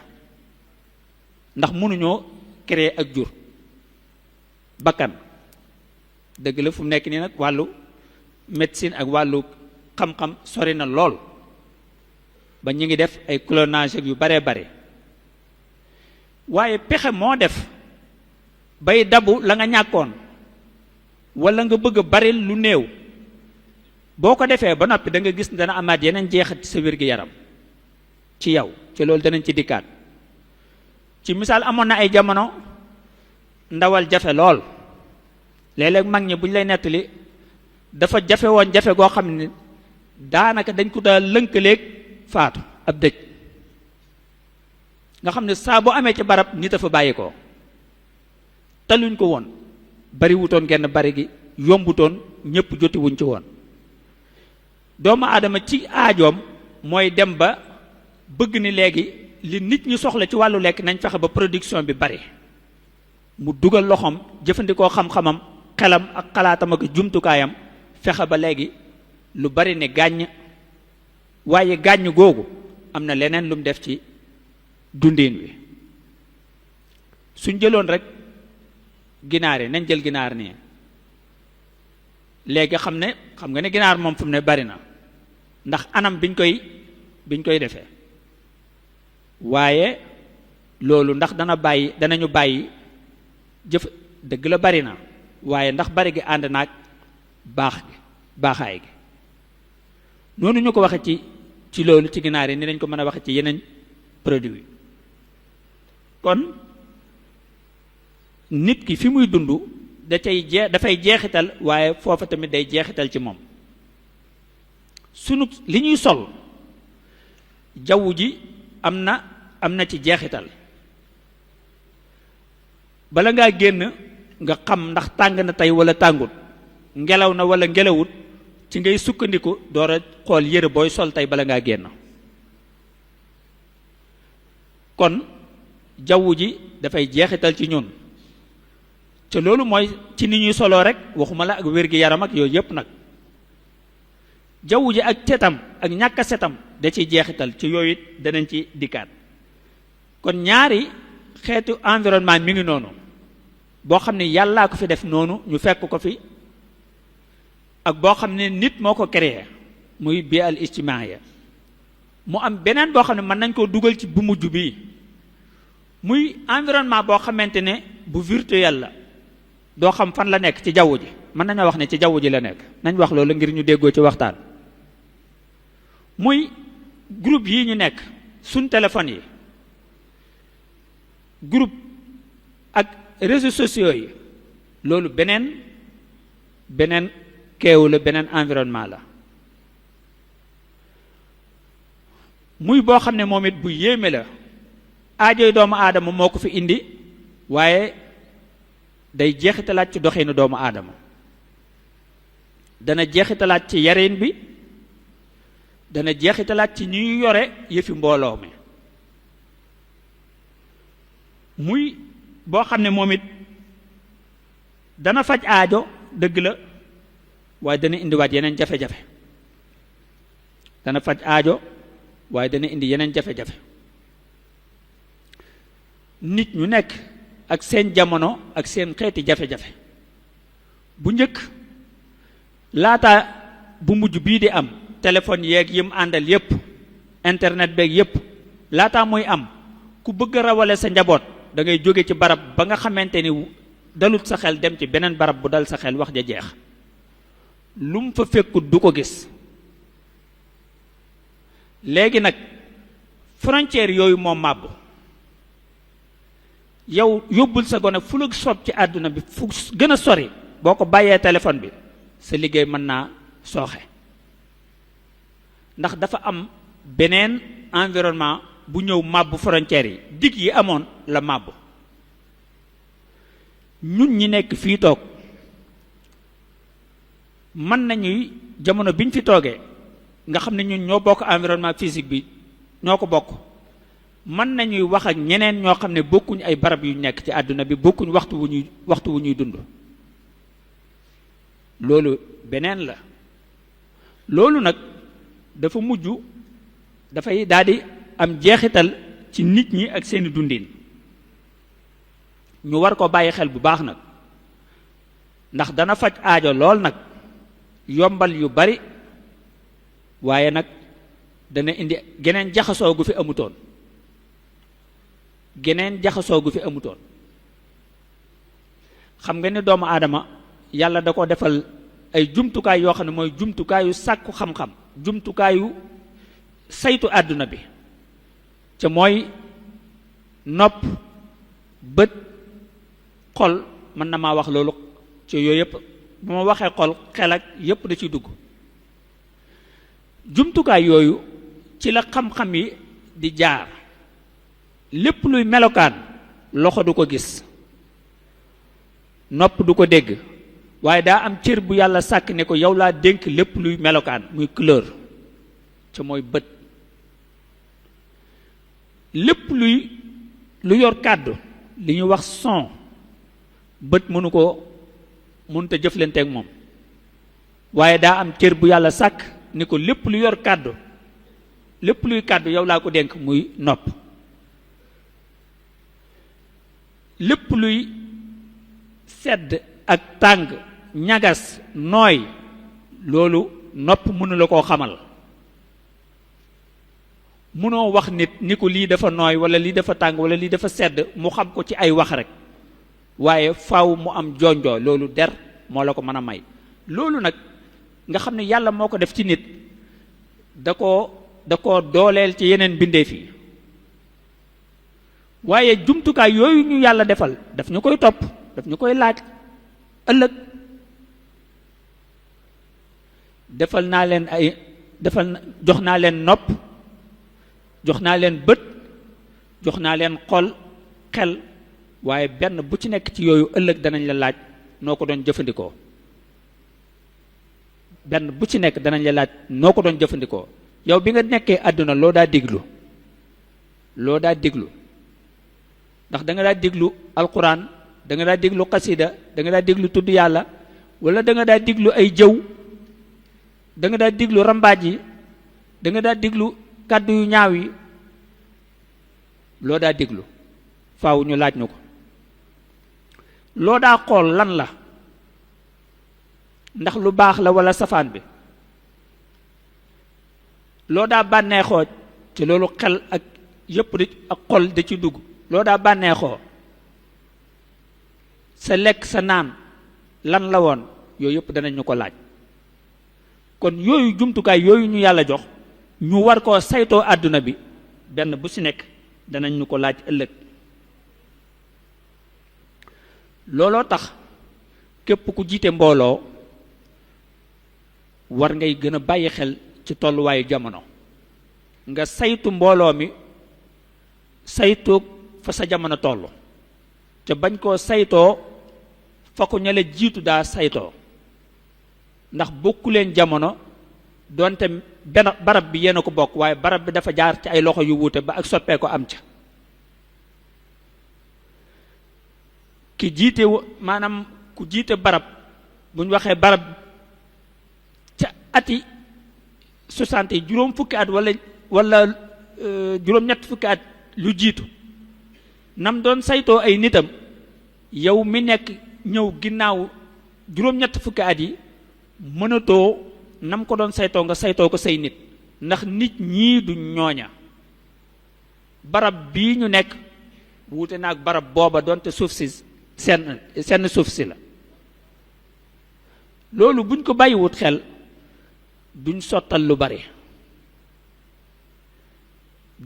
ndax mënuñoo créer ak jur bakkan dëgg la fu mu nekk nii nag wàllu médecine ak wàllu xam-xam sori na lool ba ñu ngi def ay clonage yu baree bare waaye pexe moo def bay dabu la nga ñàkkoon wala nga bëgg a bari lu néew boo ko defee ba noppi da nga gis dana amaat yeneen jeexat sa wér-gi-yaram ci yow ci loolu danañ ci dikkaat ci misaal amoon na ay jamono ndawal jafe lool léeg-léeg mag ñi bu ñu lay nettali dafa jafe woon jafe goo xam ne daanaka dañ ko daal lënkaleeg faatu ab dëj nga xam ne saa boo amee ci barab nit a fa bàyyi ko taluñ ko woon bari wutoon genn bari gi yombutoon ñëpp joti wuñ ci woon doomu aadama ci aajoom mooy dem ba bëgg ni léegi li nit ñi soxla ci wàllu lekk nañ fexe ba production bi bari mu dugal loxoom jëfandikoo xam-xamam xelam ak xalaatam ak jumtukaayam fexe ba léegi lu bari ne gàññ waaye gàññ googu am na leneen lu mu def ci dundin wi suñ jëloon rek ginaar yi nañ jël ginaar nii léegi xam nga ne ginaar moom fu mu ne bari na ndax anam biñ koy defee waaye loolu ndax danañu bàyyi jëf dëgg la bari na waaye ndax bari gi ànd naag baaxaay gi noonu ñu ko waxe ci loolu ci ginaar yi ni dañ ko mën a waxe ci yeneen produit yi kon nit ki fi muy dund dafay jeexital waaye foofa tamit day jeexital ci moom li ñuy sol jaww ji am na ci jeexital bala ngaa génn nga xam ndax tàng na tey wala tàngut ngelaw na wala ngelawut ci ngay sukkandiku door a xool yére booy sol tey bala ngaa génn kon jaww ji dafay jeexital ci ñun te loolu mooy ci ni ñuy soloo rek waxuma la ak wér-gi-yaram ak yooyu yépp nag jaww ji ak setam ak ñàkk a setam da ciy jeexital ci yooyu danañ ci dikkaat kon ñaari xeetu environnement mi ngi noonu boo xam ne yàllaa ko fi def noonu ñu fekk ko fi ak boo xam ne nit moo ko créé muy bi al ijtimaaya mu am beneen boo xam ne mën nañ koo dugal ci bu mujj bii muy environnement boo xamante ne bu virtuel la doo xam fan la nekk ci jaww ji mën nañoo wax ne ci jaww ji la nekk nañ wax loolu ngir ñu déggoo ci waxtaan muy groupe yi ñu nekk suñ téléphone yi groupe ak réseaux sociaux yi loolu beneen keewu la beneen environnement la muy boo xam ne moom it bu yéeme la aajoy doomu aadama moo ko fi indi waaye day jeexitalaat ci doxinu doomu aadama dana jeexitalaat ci yarin bi dana jeexitalaat ci ñuy yore yëfi mbooloo mi muy boo xam ne moom it dana faj aajo dëgg la waaye dana indiwaat yeneen jafe-jafe dana faj aajo waaye dana indi yeneen jafe-jafe nit ñu nekk ak seen jamono ak seen xeeti jafe-jafe bu njëkk laata bu mujj bii di am téléphone yeeg yim àndal yépp internet beeg yépp laataa muy am ku bëgg a rawale sa njaboot da ngay jóge ci barab ba nga xamante ni dalut sa xel dem ci beneen barab bu dal sa xel wax ja jeex lu mu fa fekkut du ko gis. léegi nag frontière yooyu moo màbb yow yóbbul sa gone fu la soob ci àdduna bi fu gën a sori boo ko bàyyee téléphone bi sa liggéey mën naa sooxe ndax dafa am beneen environnement bu ñëw màbb frontières yi dig yi amoon la màbb. ñun ñi nekk fii toog mën nañuy jamono biñ fi toogee nga xam ne ñun ñoo bokk environnement physique bi ñoo ko bokk mën nañuy wax ak ñeneen ñoo xam ne bokkuñ ay barab yu nekk ci àdduna bi bokkuñ waxtu wu ñuy dund. loolu beneen la loolu nag dafa mujj dafay daldi am jeexital ci nit ñi ak seeni dundin ñu war ko bàyyi xel bu baax nag ndax dana faj aajo lool nag yombal yu bari waaye nag dana indi geneen jaxasoo gu fi amutoon xam nga ni doomu aadama yàlla da ko defal ay jumtukaay yoo xam ne mooy jumtukaayu sàkku xam-xam jumtukaayu saytu àdduna bi ca mooy nopp bët xol mën na maa wax loolu ci yooyu yëpp bu ma waxee xol xel ak yëpp da ciy dugg jumtukaay yooyu ci la xam-xam yi di jaar lépp luy melokaan loxo du ko gis nopp du ko dégg waaye daa am cër bu yàlla sàkk ne ko yow laa dénk lépp luy melokaan muy couleur ca mooy bët lépp lu yor kàddu li ñu wax son bët mënut a jëflante ak moom waaye daa am cër bu yàlla sàkk ni ko lépp lu yor kàddu lépp luy kàddu yow laa ko dénk muy nopp lépp luy sedd ak tàng ñagas nooy loolu nopp mënu la koo xamal mënoo wax nit ni ko lii dafa nooy wala lii dafa tàng wala lii dafa sedd mu xam ko ci ay wax rek waaye faaw mu am jonjoo loolu der moo la ko mën a may loolu nag nga xam ne yàlla moo ko def ci nit da ko dooleel ci yeneen bindeef yi waaye jumtukaay yooyu ñu yàlla defal daf ñu koy topp daf ñu koy laaj ëllëg jox naa leen nopp jox naa leen bët jox naa leen xol xel waaye benn bu ci nekk ci yooyu ëllëg danañ la laaj noo ko doon jëfandikoo benn bu ci nekk danañ la laaj noo ko doon jëfandikoo yow bi nga nekkee àdduna loo daa déglu ndax da nga daa déglu alquran da nga daa déglu xasida da nga daa déglu tudd yàlla wala da nga daa déglu ay jëw da nga daa déglu rambaaj yi da nga daa déglu kàddu yu ñaaw yi loo daa déglu faaw ñu laaj ñu ko loo daa xool lan la ndax lu baax la wala safaan bi loo daa bànneexoo ci loolu xel ak yëpp di ak xol da ci dugg loo daa bànneexoo sa lekk sa naan lan la woon yooyu yëpp danañ ñu ko laaj kon yooyu jumtukaay yooyu ñu yàlla jox ñu war koo saytoo àdduna bi benn bu ci nekk danañ ñu ko laaj ëllëg looloo tax képp ku jiite mbooloo war ngay gën a bàyyi xel ci tolluwaayu jamono nga saytu mbooloo mi saytu fa sa jamono toll te bañ koo saytoo fa ko ñale jiitu daa saytoo ndax bokku leen jamono doonte benn barab bi yéen a ko bokk waaye barab bi dafa jaar ci ay loxo yu wuute ba ak soppee ko am ca ki jiite maanaam ku jiite barab bu ñu waxee barab ca ati 60 juróom fukki at wala juróom-ñett fukki at lu jiitu nam doon saytoo ay nitam yow mi nekk ñëw ginnaaw juróom-ñett fukki at yi mënatoo nam ko doon saytoo nga saytoo ko say nit ndax nit ñii du ñooña barab bii ñu nekk wuute naag barab booba doonte suuf si seen suuf si la. loolu buñ ko bàyyiwut xel duñ sottal lu bari.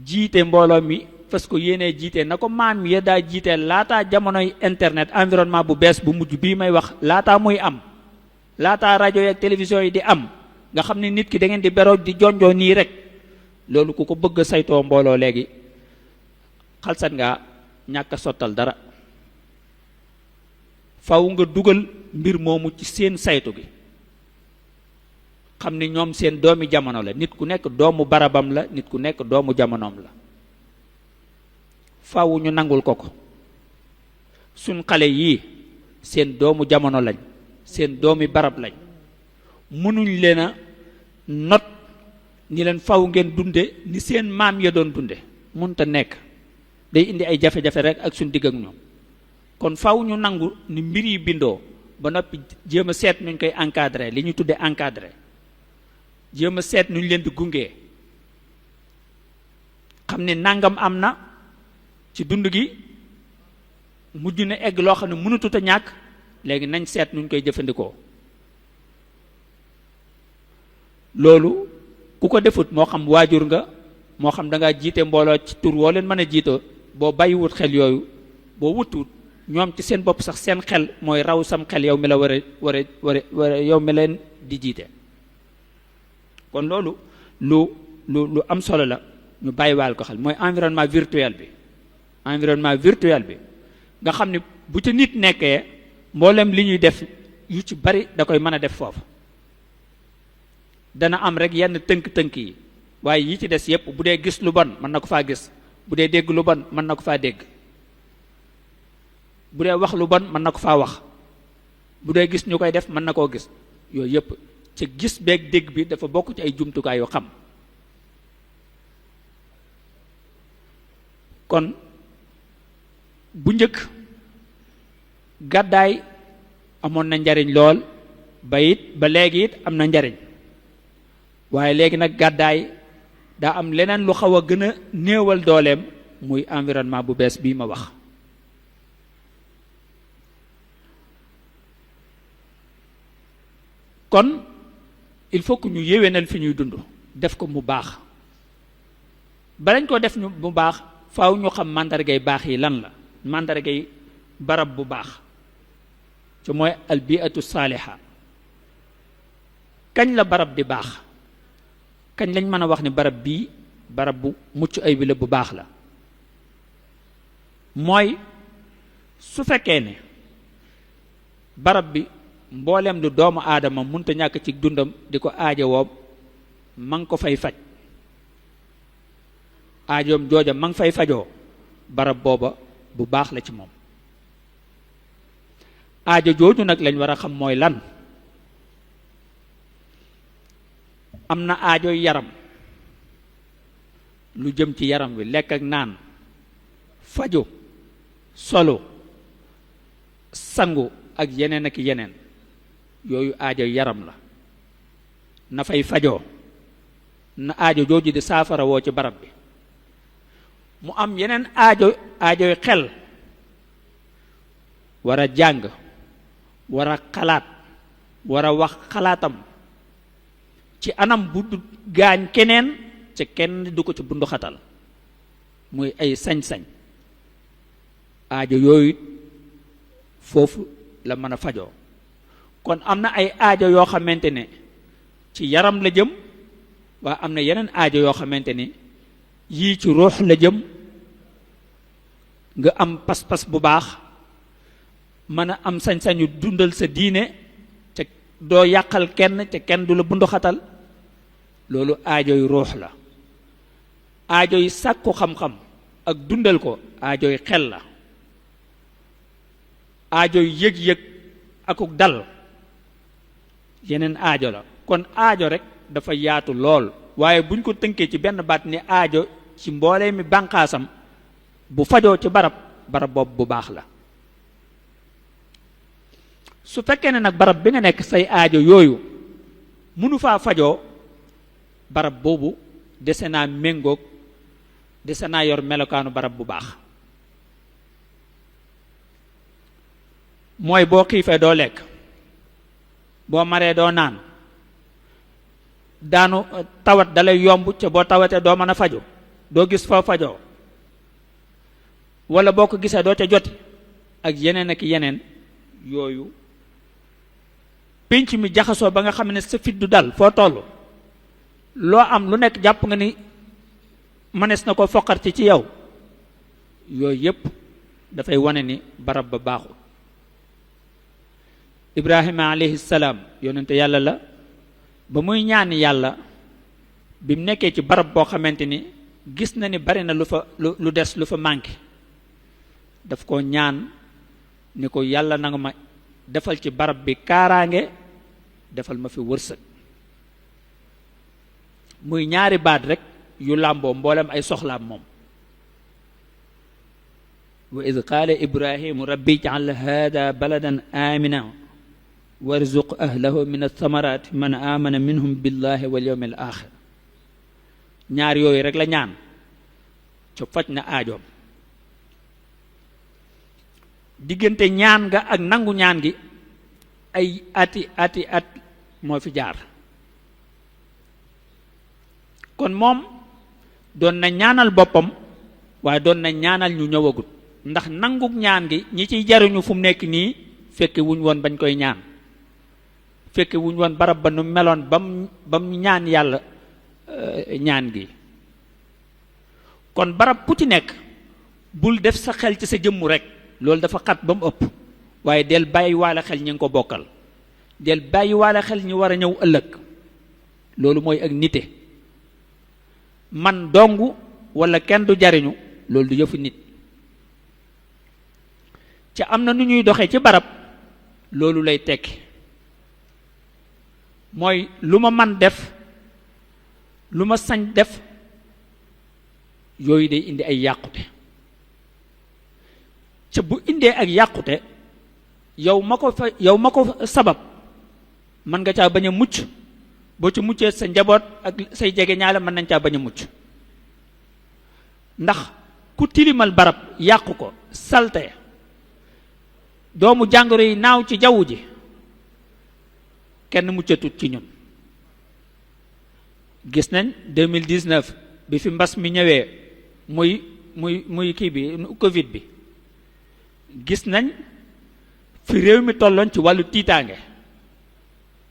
jiite mbooloo mi fas ko yéenee jiite na ko maam ya daa jiite laataa jamonoy internet environnement bu bees bu mujj bii may wax laataa muy am, laataa rajo yi ak télévision yi di am, nga xam ne nit ki da ngeen di beroo di jonjoo nii rek. loolu ku ko bëgg a saytoo mbooloo léegi xalsat nga ñàkk a sottal dara. faw nga dugal mbir moomu ci seen saytu gi, xam ni ñoom seen doomi jamono la. nit ku nekk doomu barabam la, nit ku nekk doomu jamonoom la. faw ñu nangul ko ko. suñ xale yii seen doomu jamono lañ, seen doomi barab lañ. mënuñ leen a not ni leen faw ngeen dunde ni seen maam ya doon dunde, mënta nekk. day indi ay jafe-jafe rek ak suñ digg ak ñoom. kon faw ñu nangu ni mbir yi bindoo ba noppi jéem a seet nuñ koy encadré, li ñu tudde encadré. jéem a seet nuñ leen di gungee, xam ne nangam am na ci dund gi, mujj na egg loo xam ne mënatut a ñàkk, léegi nañ seet nuñ koy jëfandikoo. loolu ku ko defut, moo xam waajur nga, moo xam da ngaa jiite mbooloo ci tur woo leen mën a jiitoo, boo bàyyiwut xel yooyu, boo wutut ñoom ci seen bopp sax seen xel mooy raw sam xel yow mi la war a yow mi leen di jiite. kon loolu lu am solo la, ñu bàyyiwaal ko xel. mooy environnement virtuel bi. environnement virtuel bi nga xam ne bu ca nit nekkee mboolem li ñuy def yu ci bari da koy mën a def foofu. dana am rek yenn tënk-tënk yi, waaye yi ci des yépp bu dee gis lu bon mën na ko faa gis, bu dee dégg lu bon mën na ko faa dégg, bu dee wax lu bon mën na ko faa wax, bu dee gis ñu koy def mën na koo gis. yooyu yépp ci gis beeg dégg bi dafa bokk ci ay jumtukaay yu xam. kon bu njëkk gàddaay amoon na njariñ lool, ba léegi it am na njariñ. waaye léegi nag gàddaay daa am leneen lu xaw a gën a néewal dooleem, muy environnement bu bees bii ma wax. kon il faut que ñu yéwénal fi ñuy dund, def ko mu baax. balañ ko def ñu mu baax faaw ñu xam màndargay baax yi lan la, màndargay barab bu baax ci mooy albiatu saaliha. kañ la barab di baax? kañ lañ mën a wax ni barab bii barab bu mucc ay bi la, bu baax la? mooy su fekkee ne barab bi mboolem lu doomu aadama munta ñàkk ci dundam di ko aajowoo ma ngi ko fay faj, aajoom jooja ma ngi fay fajoo, barab booba bu baax la ci moom. aajo jooju nag lañ war a xam mooy lan. am na aajo yaram, lu jëm ci yaram wi, lekk ak naan, faju, solo, sangu ak yeneen ak yeneen. yooyu aajo yaram la, na fay fajoo, na aajo jooju di saafara woo ci barab bi. mu am yeneen aajoy xel, war a jàng, war a xalaat, war a wax xalaatam ci anam bu du gaañ keneen, ca kenn du ko ci bunduxatal, muy ay sañ-sañ. aajo yooyu foofu la mën a fajoo. kon am na ay aajo yoo xamante ne ci yaram la jëm, waaye am na yeneen aajo yoo xamante ne yii ci ruux la jëm. nga am pas-pas bu baax, mën a am sañ-sañu dundal sa diine, te doo yàqal kenn, te kenn du la bunduxatal. loolu aajoy ruux la. aajoy sàkku xam-xam ak dundal ko aajoy xel la. aajoy yëg-yëg akuk dal yeneen aajo la. kon aajo rek dafa yaatu lool, waaye buñ ko tënkee ci benn baat ni aajo ci mboolee mi bànqaasam, bu fajoo ci barab boobu bu baax la. su fekkee ne nag barab bi nga nekk say aajo yooyu mënu faa fajoo, barab boobu dese naa méngoog, dese naa yor melokaanu barab bu baax. mooy boo xiifee doo lekk, boo maree doo naan, daanu tawat dalay yomb ca boo tawatee doo mën a faju, doo gis foo fajoo, wala boo ko gisee doo ca joti ak yeneen ak yeneen. yooyu pénc mi jaxasoo ba nga xam ne sa fit du dal foo toll, loo am lu nekk jàpp nga ni mënees na ko foqarti ci yow, yooyu yépp dafay wane ni barab ba baaxul. Ibrahima alayhi salaam yonente yàlla la, ba muy ñaan yàlla bi mu nekkee ci barab boo xamante ni gis na ni bari na lu des lu fa manqué, daf ko ñaan ni ko yàlla na nga ma defal ci barab bi kaaraange, defal ma fi wërsëg. muy ñaari baat rek yu làmboo mboolem ay soxlaam moom. wa id qaala ibrahimu rabbi ij'al hada baladan amina warzuq ahlahu min athamarati man amana minhum billahi wal yawmil axir. ñaar yooyu rek la ñaan ca faj na aajoom. diggante ñaan nga ak nangu ñaan gi ay ati at moo fi jaar. kon moom doon na ñaanal boppam waaye doon na ñaanal ñu ñëwagut, ndax nanguk ñaan gi ñi ciy jariñu fu mu nekk nii fekke wuñ woon bañ koy ñaan, fekke wuñ woon barab ba nu meloon bam ñaan yàlla ñaan gi. kon barab ku ci nekk bul def sa xel ci sa jëmmu rek, loolu dafa xat ba mu ëpp, waaye del bàyyi waale xel ñi nga ko bokkal, del bàyyi waale xel ñi war a ñëw ëllëg. loolu mooy ak nite. man dong wala kenn du jariñu, loolu du yëfu nit. ca am na nu ñuy doxee ci barab, loolu lay tekki mooy lu ma man def, lu ma sañ def, yooyu day indi ay yàqute. ca bu indee ak yàqute, yow ma ko sabab mën nga caa bañ a mucc, boo ci muccee sa njaboot ak say jege ñaale mën nañ caa bañ a mucc. ndax ku tilimal barab yàqu ko, salte, doomu jàngoro yi naaw ci jaww ji, kenn muccatut ci ñun. gis nañ 2019 bi fi mbas mi ñëwee muy kii bi Covid bi, gis nañ fi réew mi tolloon ci wàllu tiitaange,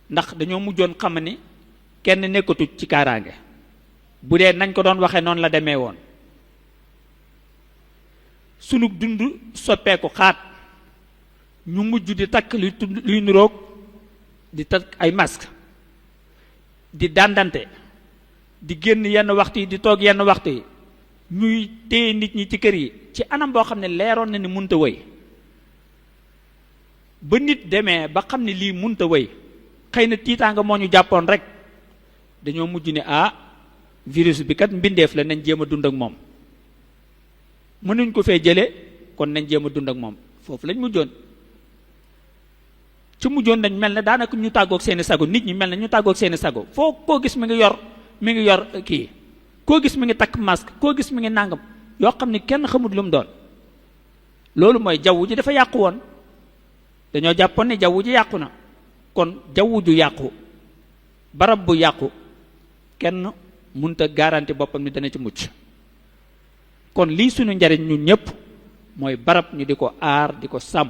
ndax dañoo mujjoon xam ni kenn nekkatut ci kaaraange. bu dee nañ ko doon waxee noonu la demee woon. sunu dund soppeeku xaat, ñu mujj di takk luy nuroog di takk ay masque, di dàndante, di génn yenn waxtu yi, di toog yenn waxtu yi, ñuy téye nit ñi ci kër yi ci anam boo xam ne leeroon na ni munta wëy. ba nit demee ba xam ne lii munta wëy, xëy na tiitaanga moo ñu jàppoon rek, dañoo mujj ne virus bi kat mbindeef la, nañ jéem a dund ak moom. mënuñ ko fee jële, kon nañ jéem a dund ak moom. foofu lañ mujjoon. ci mujjoon dañ mel ne daanaka ñu tàggoog seeni sago, nit ñi mel ne ñu tàggoog seeni sago. foo koo gis mi ngi yor kii, koo gis mi ngi takk masque, koo gis mi ngi nàngam, yoo xam ne kenn xamut lu mu doon. loolu mooy jaww ji dafa yàqu woon. dañoo jàppoon ne jaww ji yàqu na. kon jaww ju yàqu, barab bu yàqu, kenn munta garanti boppam ni dana ci mucc. kon lii suñu njariñ ñun ñëpp mooy barab ñu di ko aar, di ko sàmm.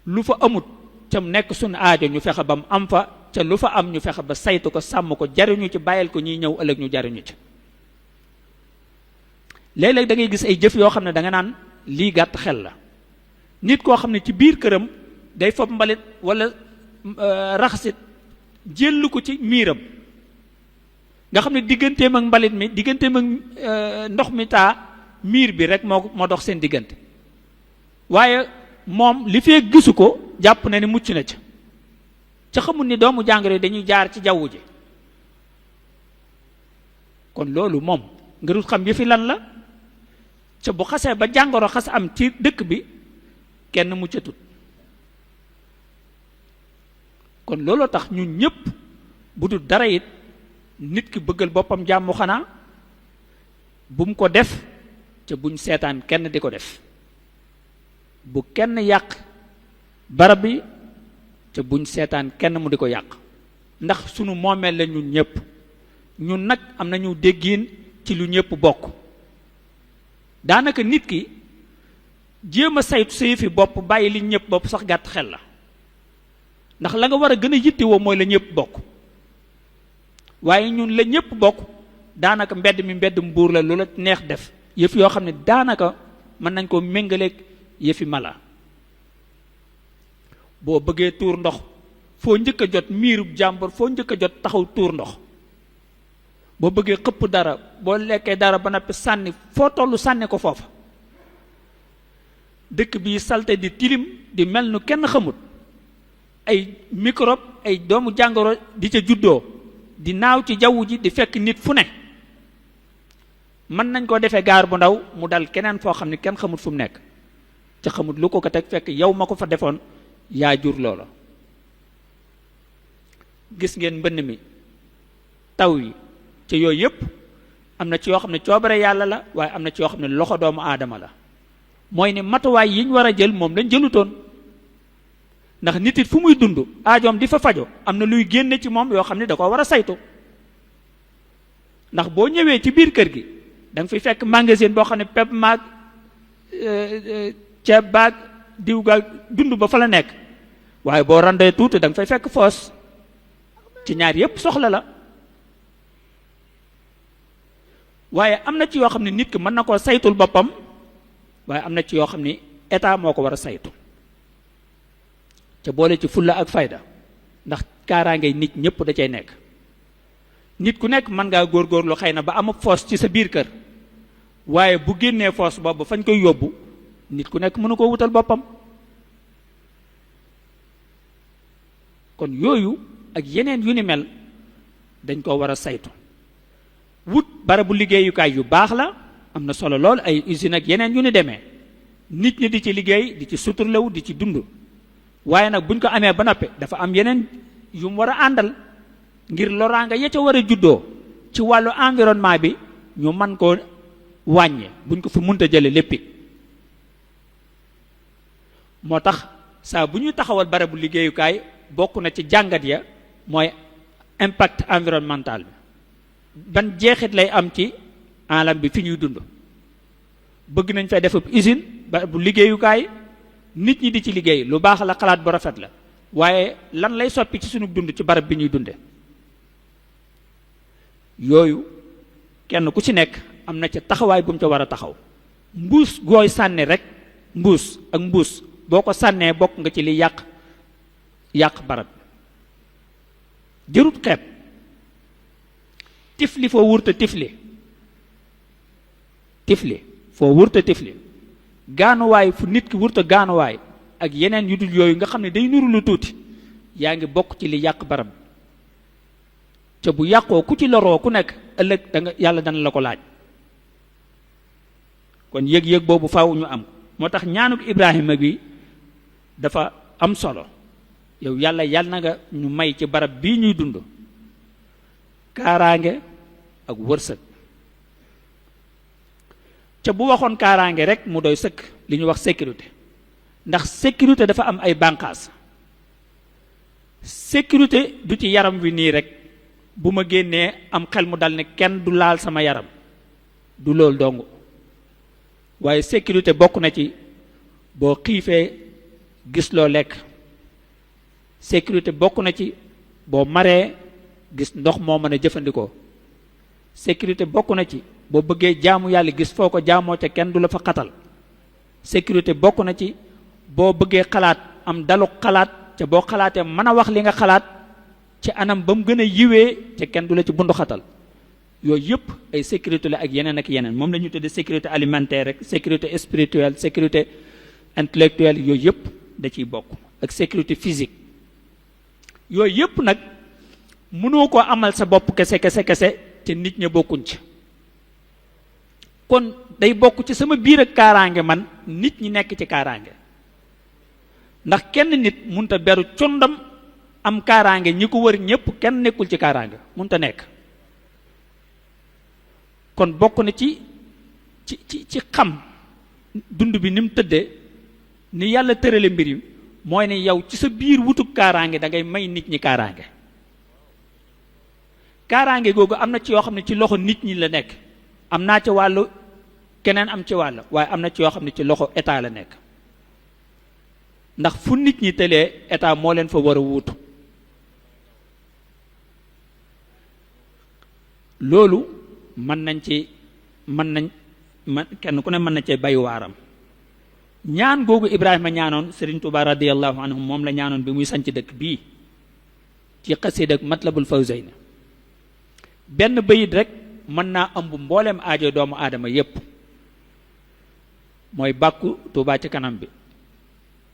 lu fa amut ca mu nekk suñu aajo ñu fexe ba mu am fa, ca lu fa am ñu fexe ba saytu ko, sàmm ko, jariñu ci, bàyyil ko ñiy ñëw ëllëg ñu jariñu ci. léeg-léeg da ngay gis ay jëf yoo xam ne da nga naan lii gàtt xel la. nit koo xam ne ci biir këram day fob mbalit wala raxasit jëllu ko ci miiram, nga xam ne digganteem ak mbalit mi, digganteem ak ndox mi taa, miir bi rek moo dox seen diggante. waaye moom li fee gisu ko jàpp na ni mucc na ca xamul ni doomu jàngoro yi dañuy jaar ci jaww ji. kon loolu moom nga dul xam yëfi lan la. ca bu xasee ba jàngoro xas am ci dëkk bi, kenn muccatut. kon looloo tax ñun ñëpp bu dul dara it nit ki bëggal boppam jàmm xanaa bu mu ko def ca buñ seetaan kenn di ko def. bu kenn yàq barab bi te buñ seetaan kenn mu di ko yàq ndax sunu moomeel la ñun ñëpp ñun nag am nañu déggiin ci lu ñëpp bokk daanaka nit ki jéem a saytu sa yëfi bopp bàyyi li ñëpp bopp sax gàtt xel la ndax la nga war a gën a yittewoo mooy la ñëpp bokk waaye ñun la ñëpp bokk daanaka mbedd mi mbedd mbuur la lu la neex def yëf yoo xam ne daanaka mën nañ ko méngaleeg yëfi mala boo bëggee tuur ndox foo njëkk a jot miirub jàmbur foo njëkk a jot taxaw tuur ndox boo bëggee xëpp dara boo lekkee dara ba noppi sànni foo tollu sànni ko foofa dëkk bi salte di tilim di mel nu kenn xamut ay microbe ay doomu jàngoro di ca juddoo di naaw ci jaww ji di fekk nit fu ne mën nañ koo defee gaar bu ndaw mu dal keneen foo xam ne kenn xamut fu mu nekk ca xamut lu ko teg fekk yow ma ko fa defoon yaa jur loola gis ngeen mbënn mi taw yi ci yooyu yëpp am na ci yoo xam ne coobare yàlla la waaye am na ci yoo xam ne loxo doomu aadama la mooy ne matuwaay yi ñu war a jël moom lañ jëlutoon ndax nit it fu muy dund aajoom di fa fajo am na luy génne ci moom yoo xam ne da ko war a saytu ndax boo ñëwee ci biir kër gi da nga fiy fekk magasin boo xam ne pepp maag ceeb baag diw gaag dund ba fa la nekk waaye boo randee tuuti da nga fay fekk foos ci ñaar yépp soxla la waaye am na ci yoo xam ne nit ki mën na koo saytul boppam waaye am na ci yoo xam ne état moo ko war a saytu ca boole ci fulla ak fayda ndax kaaraangay nit ñëpp da cay nekk nit ku nekk mën ngaa góorgóorlu xëy na ba am foos ci sa biir kër waaye bu génnee foos boobu fañ koy yóbbu nit ku nekk mënu koo wutal boppam kon yooyu ak yeneen yu ni mel dañ ko war a saytu wut barabu liggéeyukaay yu baax la am na solo lool ay usine ak yeneen yu ni demee nit ñi di ci liggéey di ci suturlawu di ci dund waaye nag buñ ko amee ba noppi dafa am yeneen yu mu war a àndal ngir loraanga ya ca war a juddoo ci wàllu environnement bi ñu man koo wàññe buñ ko fi munta jële léppit moo tax saa bu ñuy taxawal barabu liggéeyukaay bokk na ci jàngat ya mooy impact environnemental bi ban jeexit lay am ci alam bi fi ñuy dund bëgg nañ fay def usine barabu liggéeyukaay nit ñi di ci liggéey lu baax la xalaat bu rafet la waaye lan lay soppi ci sunu dund ci barab bi ñuy dunde yooyu kenn ku ci nekk am na ca taxawaay bu mu ca war a taxaw mbuus gooy sànni rek mbuus ak mbuus boo ko sànnee bokk nga ci li yàq barab jërut xeeb tifli foo wurta tifli foo wurta tifli gaanuwaay fu nit ki wurta gaanuwaay ak yeneen yu dul yooyu nga xam ne day nuru lu tuuti yaa ngi bokk ci li yàq barab ca bu yàqoo ku ci loroo ku nekk ëllëg yàlla dana la ko laaj kon yëg-yëg boobu faaw ñu am moo tax ñaanuk Ibrahima bi dafa am solo yow yàlla na nga ñu may ci barab bii ñuy dund kaaraange ak wërsëg ca bu waxoon kaaraange rek mu doy sëkk li ñuy wax sécurité ndax sécurité dafa am ay bànqaas sécurité du ci yaram wi nii rek bu ma génnee am xel mu dal ne kenn du laal sama yaram du loolu dong waaye sécurité bokk na ci boo xiifee gis loo lekk sécurité bokk na ci boo maree gis ndox moo mën a jëfandikoo sécurité bokk na ci boo bëggee jaamu yàlla gis foo ko jaamoo ca kenn du la fa xatal sécurité bokk na ci boo bëggee xalaat am dalu xalaat ca boo xalaatee mën a wax li nga xalaat ci anam ba mu gën a yiwee ca kenn du la ci bundu xatal yooyu yëpp ay sécurité la ak yeneen moom la ñu tuddee sécurité alimentaire rek sécurité spirituelle sécurité intellectuelle yooyu yëpp da ciy bokk ak sécurité physique yooyu yëpp nag mënoo koo amal sa bopp kese te nit ña bokkuñ ci kon day bokk ci sama biir ak kaaraange man nit ñi nekk ci kaaraange ndax kenn nit munta beru condam am kaaraange ñi ko wër ñëpp kenn nekkul ci kaaraange munta nekk kon bokk na ci xam dund bi ni mu tëddee ni yàlla tërale mbir yi mooy ne yow ci sa biir wutug kaaraange da ngay may nit ñi kaaraange. kaaraange googu am na ci yoo xam ne ci loxo nit ñi la nekk, am naa ci wàllu keneen am ci wàll, waaye am na ci yoo xam ne ci loxo état la nekk. ndax fu nit ñi tëlee état moo leen fa war a wuutu. loolu man kenn ku ne mën na cee bay waaram. ñaan googu Ibrahima ñaanoon Serigne Touba radiyallahu anhu moom la ñaanoon bi muy sanc dëkk bii ci xasida ak Matlabul Fawzayni. benn bayit rek mën naa ëmb mbooleem aajo doomu aadama yépp, mooy bàkku Touba ci kanam bi.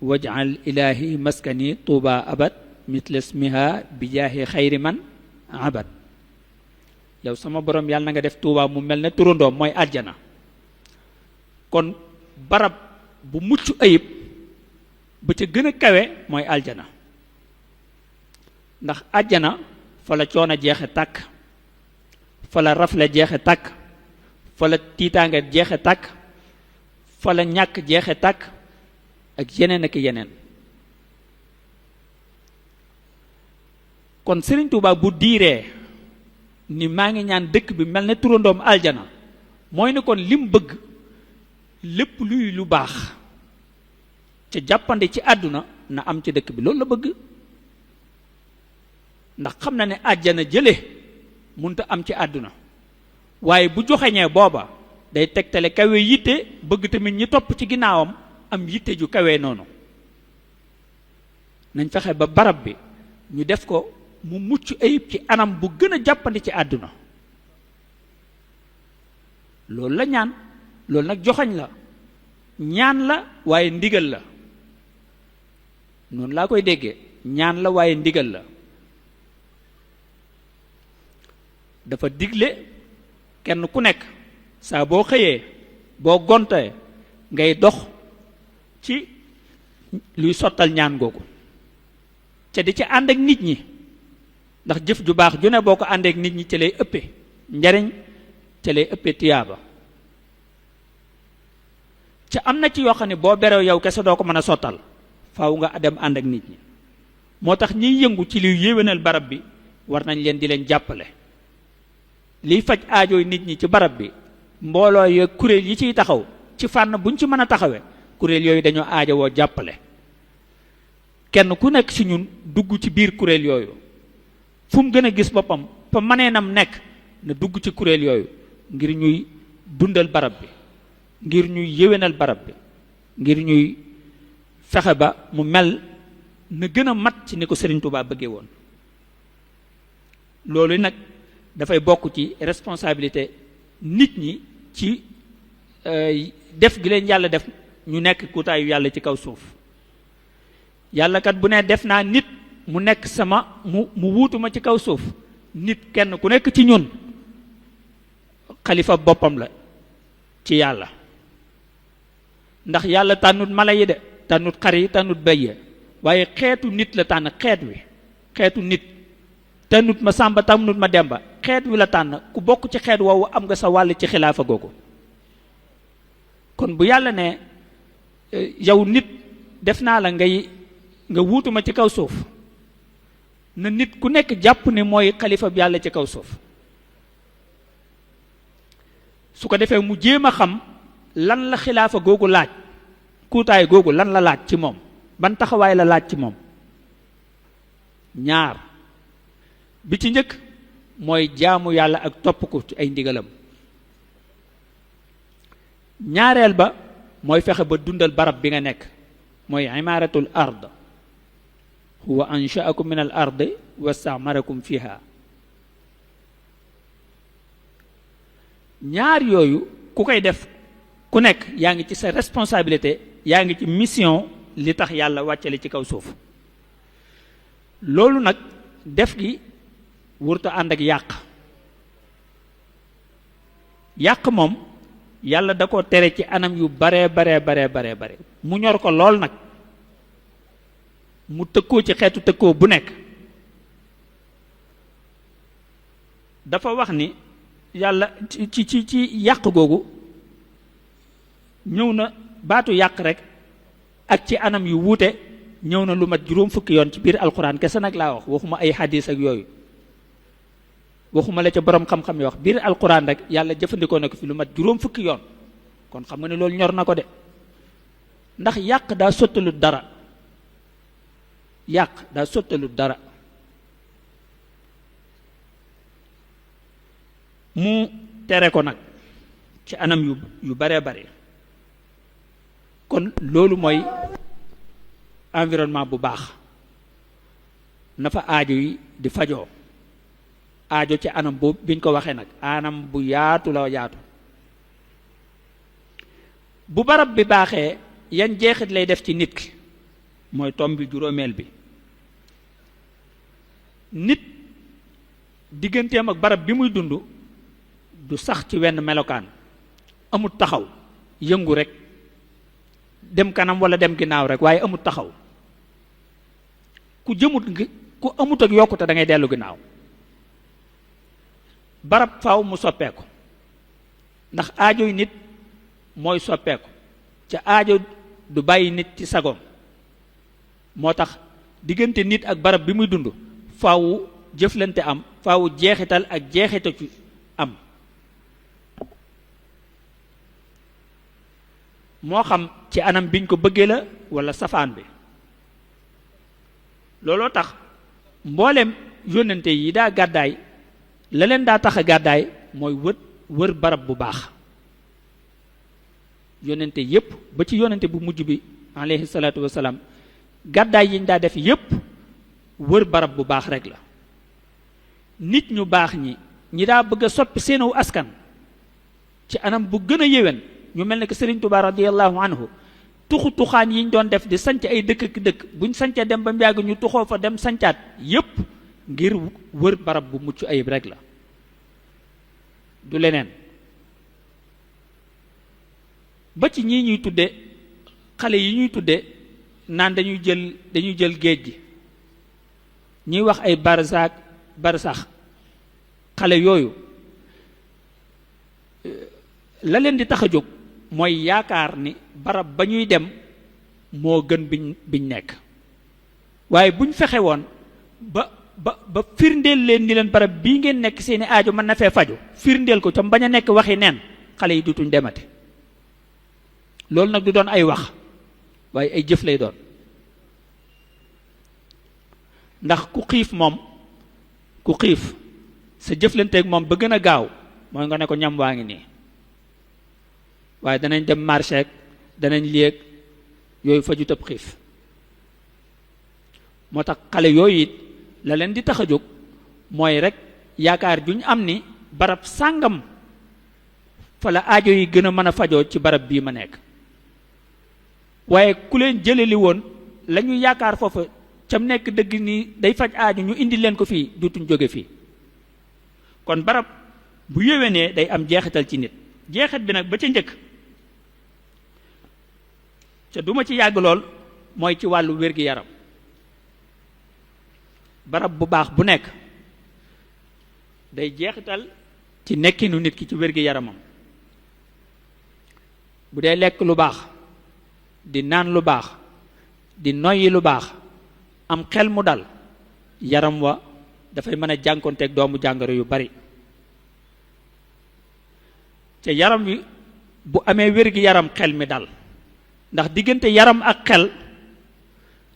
waj'al ilahi maskani Touba abad mitla ismiha bi jaahi xayri man abad. yow sama borom yàlla na nga def Touba mu mel ne turandoom mooy àjjana. kon barab bu mucc ayib ba ca gën a kawe mooy aljana, ndax àjjana fa la coono jeexe tàkk, fa la rafle jeexe tàkk, fa la tiitaange jeexe tàkk, fa la ñàkk jeexe tàkk ak yeneen ak yeneen. kon Serigne Touba bu diiree ni maa ngi ñaan dëkk bi mel ne turandoom aljana, mooy ne kon lim bëgg lépp luy lu baax ca jàppande ci àdduna na am ci dëkk bi, loolu la bëgg. ndax xam na ne àjjana jële munta am ci àdduna, waaye bu joxeñee booba day tegtale kawe yitte, bëgg tamit ñi topp ci ginnaawam am yitte ju kawe noonu. nañ fexe ba barab bi ñu def ko mu mucc ayib ci anam bu gën a jàppandi ci àdduna. loolu la ñaan, loolu nag joxañ la, ñaan la waaye ndigal la. noonu laa koy déggee, ñaan la waaye ndigal la. dafa digle kenn ku nekk saa boo xëyee boo gontee ngay dox ci luy sottal ñaan googu, ca di ci ànd ak nit ñi, ndax jëf ju baax ju ne boo ko àndeek nit ñi ci lay ëppe njariñ, ci lay ëppe tiyaaba. ca am na ci yoo xam ne boo berew yow kese doo ko mën a sottal, faaw nga dem ànd ak nit ñi. moo tax ñiy yëngu ci luy yéwénal barab bi war nañ leen di leen jàppale. liy faj aajooy nit ñi ci barab bi, mbooloo yo kuréel yi ciy taxaw ci fànn buñ ci mën a taxawee, kuréel yooyu dañoo aajowoo jàppale. kenn ku nekk ci ñun dugg ci biir kuréel yooyu, fu mu gën a gis boppam fa maneenam nekk na dugg ci kuréel yooyu ngir ñuy dundal barab bi, ngir ñuy yéwénal barab bi, ngir ñuy fexe ba mu mel na gën a mat ci ni ko Serigne Touba bëggee woon. loolu nag dafay bokk ci responsabilité nit ñi ci def gi leen yàlla def ñu nekk kuutaayu yàlla ci kaw suuf. yàlla kat bu ne def naa nit mu nekk mu wuutuma ci kaw suuf, nit kenn ku nekk ci ñun xalifa boppam la ci yàlla. ndax yàlla tànnut mala yi de, tànnut xar yi, tànnut béy yi, waaye xeetu nit la tànn, xeet wi, xeetu nit. tànnut ma sàmba, tànnut ma demba, xeet wi la tànn. ku bokk ci xeet woowu am nga sa wàll ci xilaafa googu. kon bu yàlla ne yow nit def naa la nga wuutuma ci kaw suuf, na nit ku nekk jàpp ne mooy xalifa bi yàlla ci kaw suuf. su ko defee mu jéem a xam lan la xilaafa googu laaj, kuutaay googu lan la laaj ci moom, ban taxawaay la laaj ci moom. ñaar bi ci njëkk mooy jaamu yàlla ak topp ko ci ay ndigalam. ñaareel ba mooy fexe ba dundal barab bi nga nekk, mooy imaaratul ard. huwa anshaakum min al ardi wastamarakum fiha. ñaar yooyu ku koy def ku nekk yaa ngi ci sa responsabilité, yaa ngi ci mission li tax yàlla wàccale ci kaw suuf. loolu nag def gi wurta ànd ak yàq moom yàlla da ko tere ci anam yu bare mu ñor ko lool nag, mu tëkkoo ci xeetu tëkkoo bu nekk. dafa wax ni yàlla ci yàq googu ñëw na baatu yàq rek ak ci anam yu wuute ñëw na lu mat juróom fukki yoon ci biir alquran kese nag laa wax, waxuma ay hadis ak yooyu, waxuma la ca borom xam-xam yi wax, biir alquran rek yàlla jëfandikoo na ko fi lu mat juróom fukki yoon. kon xam nga ne loolu ñor na ko de, ndax yàq daa sottalut dara, yàq daa sottalut dara. mu tere ko nag ci anam yu baree bare. kon loolu mooy environnement bu baax, na fa aajo yi di fajoo, aajo ci anam boobu biñ ko waxee nag anam bu yaatu la yaatu. bu barab bi baaxee yan jeexit lay def ci nit ki, mooy tomb bi juróomeel bi. nit digganteem ak barab bi muy dund du sax ci wenn melokaan, amut taxaw yëngu rek, dem kanam wala dem ginnaaw rek, waaye amut taxaw. ku amut ak yokkute da ngay dellu ginnaaw. barab faaw mu soppeeku, ndax aajoy nit mooy soppeeku, ca aajo du bàyyi nit ci sagoom. moo tax diggante nit ak barab bi muy dund faaw jëflante am, faaw jeexital ak jeexita ci am. moo xam ci anam biñ ko bëggee la wala safaan bi. looloo tax mboolem yónnante yi daa gàddaay, la leen daa tax a gàddaay mooy wër barab bu baax. yónnante yépp ba ci yónnante bu mujj bi alayhi salaatu wasalaam, gàddaay yiñ daa def yépp wër barab bu baax rek la. nit ñu baax ñi daa bëgg a soppi seenu askan ci anam bu gën a yéwén, ñu mel ne que Sëriñ Tuubaa radiyallahu anhu, tuxaan yiñ doon def di sanc ay dëkk ak dëkk, buñ sancee dem ba mu yàgg ñu tuxoo fa dem sancaat, yépp ngir wër barab bu mucc ayib rek la, du leneen. ba ci ñii ñuy tudde xale yi ñuy tudde naan dañuy jël géej gi, ñuy wax ay barsax xale yooyu la leen di tax a jóg mooy yaakaar ni barab ba ñuy dem moo gën biñ nekk. waaye buñ fexe woon ba firndeel leen ni leen barab bii ngeen nekk seeni aajo mën na fee faju, firndeel ko tam bañ a nekk waxi neen, xale yi dutuñ demati. loolu nag du doon ay wax waaye ay jëf lay doon. ndax ku xiif sa jëflanteeg moom ba gën a gaaw mooy nga ne ko ñam waa ngi nii. waaye danañ dem marché ak danañ léeg yooyu faju tëb xiif. moo tax xale yooyu it la leen di tax a jóg mooy rek yaakaar juñ am ni barab sàngam fa la aajo yi gën a mën a fajoo ci barab bii ma nekk. waaye ku leen jëleli woon la ñu yaakaar foofa cam nekk dëgg nii day faj aajo, ñu indi leen ko fii, dutuñ jóge fii. kon barab bu yéwénee day am jeexital ci nit. jeexit bi nag ba ca njëkk ca duma ci yàgg lool mooy ci wàllu wér-gi-yaram. barab bu baax bu nekk day jeexital ci nekkinu nit ki ci wér-gi-yaramam. bu dee lekk lu baax, di naan lu baax, di noyyi lu baax, am xel mu dal, yaram wa dafay mën a jànkonteeg doomu jàngoro yu bari. te yaram wi bu amee wér-gi-yaram xel mi dal, ndax diggante yaram ak xel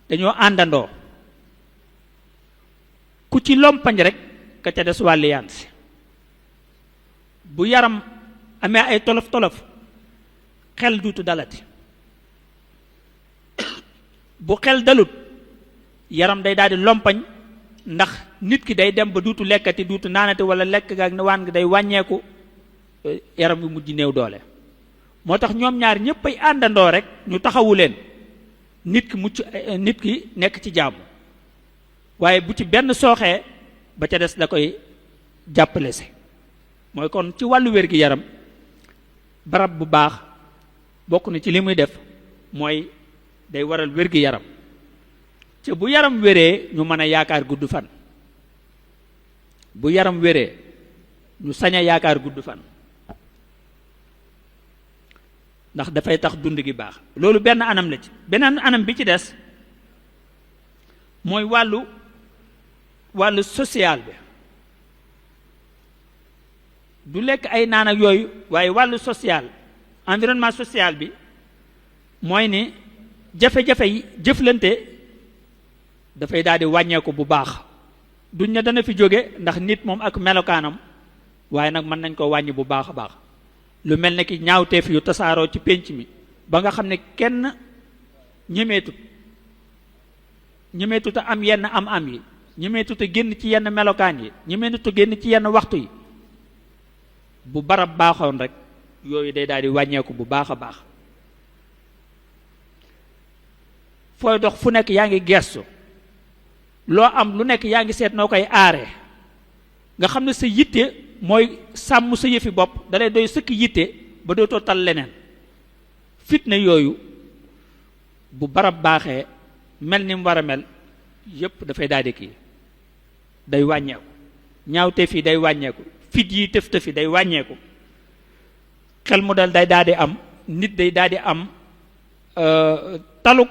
dañoo àndandoo. ku ci lompañ rek ka ca des wàlliyaan si. bu yaram amee ay tolof-tolof xel duutu dalati. bu xel dalut yaram day daal di lompañ, ndax nit ki day dem ba duutu lekkati, duutu naanati, wala lekk gaak ne waan nga day wàññeeku, yaram wi mujj néew doole. moo tax ñoom ñaar ñépp ay àndandoo rek ñu taxawu leen, nit ki nekk ci jàmm. waaye bu ci benn sooxee ba ca des da koy jàppale si. mooy kon ci wàllu wér-gi-yaram barab bu baax bokk na ci li muy def mooy day waral wér-gi-yaram. te bu yaram wéree ñu mën a yaakaar gudd fan. bu yaram wéree ñu sañ a yaakaar gudd fan. ndax dafay tax dund gi baax. loolu benn anam la ci. beneen anam bi ci des mooy wàllu social bi, du lekk ay naan ak yooyu, waaye wàllu social, environnement social bi mooy ni jafe-jafe yi jëflante dafay daal di wàññeeku bu baax. duñ ne dana fi jóge ndax nit moom ak melokaanam, waaye nag mën nañ ko wàññi bu baax a baax. lu mel ne ki ñaawteef yu tasaaroo ci pénc mi ba nga xam ne kenn ñemeetut a am yenn am yi, ñemeetut a génn ci yenn melokaan yi, ñemeetut a génn ci yenn waxtu yi. bu barab baaxoon rek yooyu day daal di wàññeeku bu baax a baax. fooy dox fu nekk yaa ngi gestu, loo am lu nekk yaa ngi seet noo koy aaree, nga xam ne sa yitte mooy sàmm sa yëfi bopp, dalay doy sëkk yitte ba dootoo tal leneen. fitna yooyu bu barab baaxee mel ni mu war a mel yépp dafay daal di kii, day wàññeeku. ñaawteef yi day wàññeeku, fit yi tëf yi day wàññeeku, xel mu dal day daal di am, nit day daal di am taluk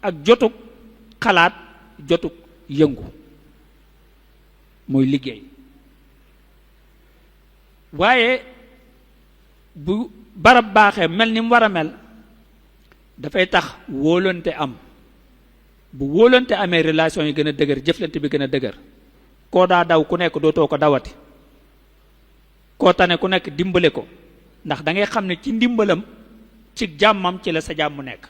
ak jotug xalaat, jotug yëngu, mooy liggéey. waaye bu barab baaxee mel ni mu war a mel dafay tax wóolante am. bu wóolante amee relation yi gën a dëgër, jëflante bi gën a dëgër. koo daa daw ku nekk dootoo ko dawati, koo tane ku nekk dimbale ko, ndax da ngay xam ne ci ndimbalam ci jàmmam ci la sa jàmm nekk.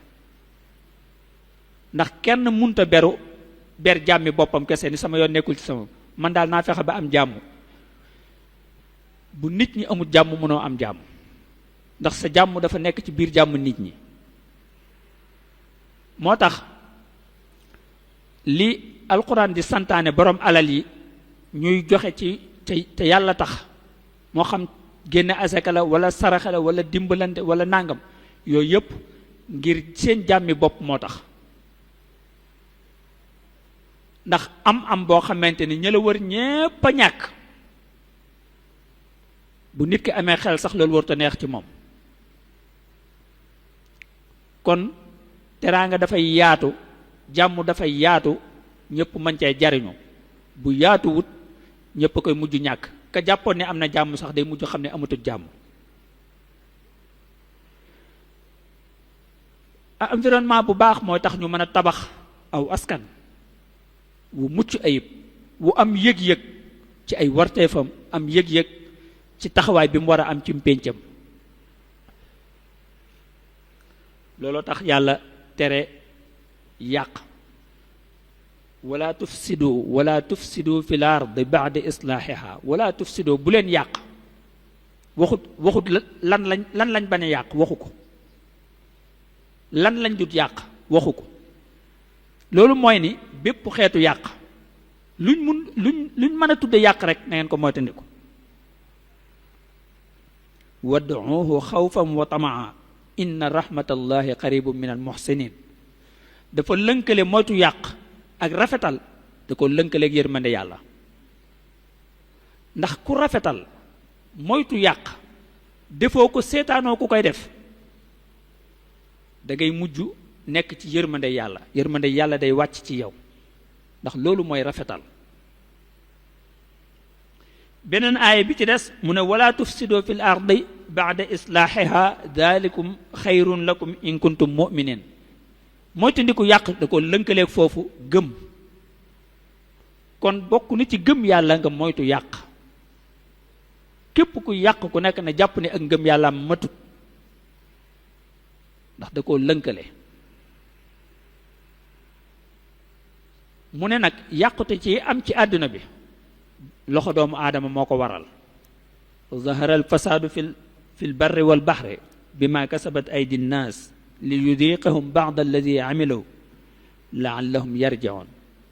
ndax kenn munta ber jàmmi boppam kese ni sama yoon nekkul ci sama, man daal naa fexe ba am jàmm. bu nit ñi amul jàmm mënoo am jàmm, ndax sa jàmm dafa nekk ci biir jàmm nit ñi. moo tax li alxuraan di santaane borom alal yi ñuy joxe ci te yàlla tax, moo xam génne asaka la wala saraxa la wala dimbalante wala nàngam, yooyu yëpp ngir seen jàmmi bopp moo tax. ndax am boo xamante ni ña la wër ñépp a ñàkk, bu nit ki amee xel sax loolu warut a neex ci moom. kon teraanga dafay yaatu, jàmm dafay yaatu, ñëpp mën cee jariñu. bu yaatuwut ñëpp koy mujj ñàkk. ka jàppoon ne am na jàmm sax day mujj xam ne amatul jàmm. environnement bu baax mooy tax ñu mën a tabax aw askan wu mucc ayib, wu am yëg-yëg ci ay warteefam, am yëg-yëg ci taxawaay bi mu war a am ci mpéncam. looloo tax yàlla tere yàq. wala tufsidu fil ardi ba'da islaahiha, wala tufsidu, bu leen yàq. waxut lan lañ bañ a yàq, waxu ko. lan lañ dut yàq, waxu ko. loolu mooy ni bépp xeetu yàq luñ mën a tudde yàq rek na ngeen ko moytandiku. wad'uuhu xawfan wa tamaa inna rahmatallahi qaribun min al muhsinin. dafa lënkale moytu yàq ak rafetal, da ko lënkale ak yërmande yàlla. ndax ku rafetal moytu yàq defoo ko, seetaanoo ku koy def, da ngay mujj nekk ci yërmande yàlla. yërmande yàlla day wàcc ci yow, ndax loolu mooy rafetal. beneen aaya bi ci des mu ne wala tufsidu fil ardi ba'da islaahiha dalikum xayrun lakum in kuntum mu'minin. moytandiku yàq da ko lënkaleeg foofu gëm. kon bokk na ci gëm yàlla nga moytu yàq. képp ku yàq ku nekk na jàpp ne ak ngëm yàlla matut, ndax da koo lënkale. mu ne nag yàqute ci am ci àdduna bi loxo doomu aadama moo ko waral. zahara al fasaadu fil barri wal bahri bima kasabat aydi nnaas li yudiqahum ba'da alladi amilu laallahum yarji'un.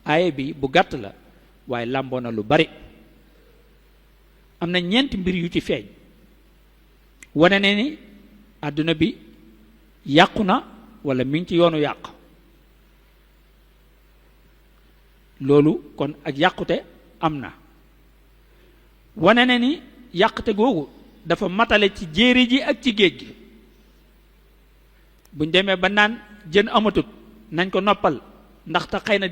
aaya bi bu gàtt la waaye làmboo na lu bari. am na ñeenti mbir yu ci feeñ wane ne ni àdduna bi yàqu na wala mi ngi ci yoonu yàq. loolu kon ak yàqute am na. wane ne ni yàqute googu dafa matale ci jéeri ji ak ci géej gi. buñ demee ba naan jën amatut nañ ko noppal ndaxte xëy na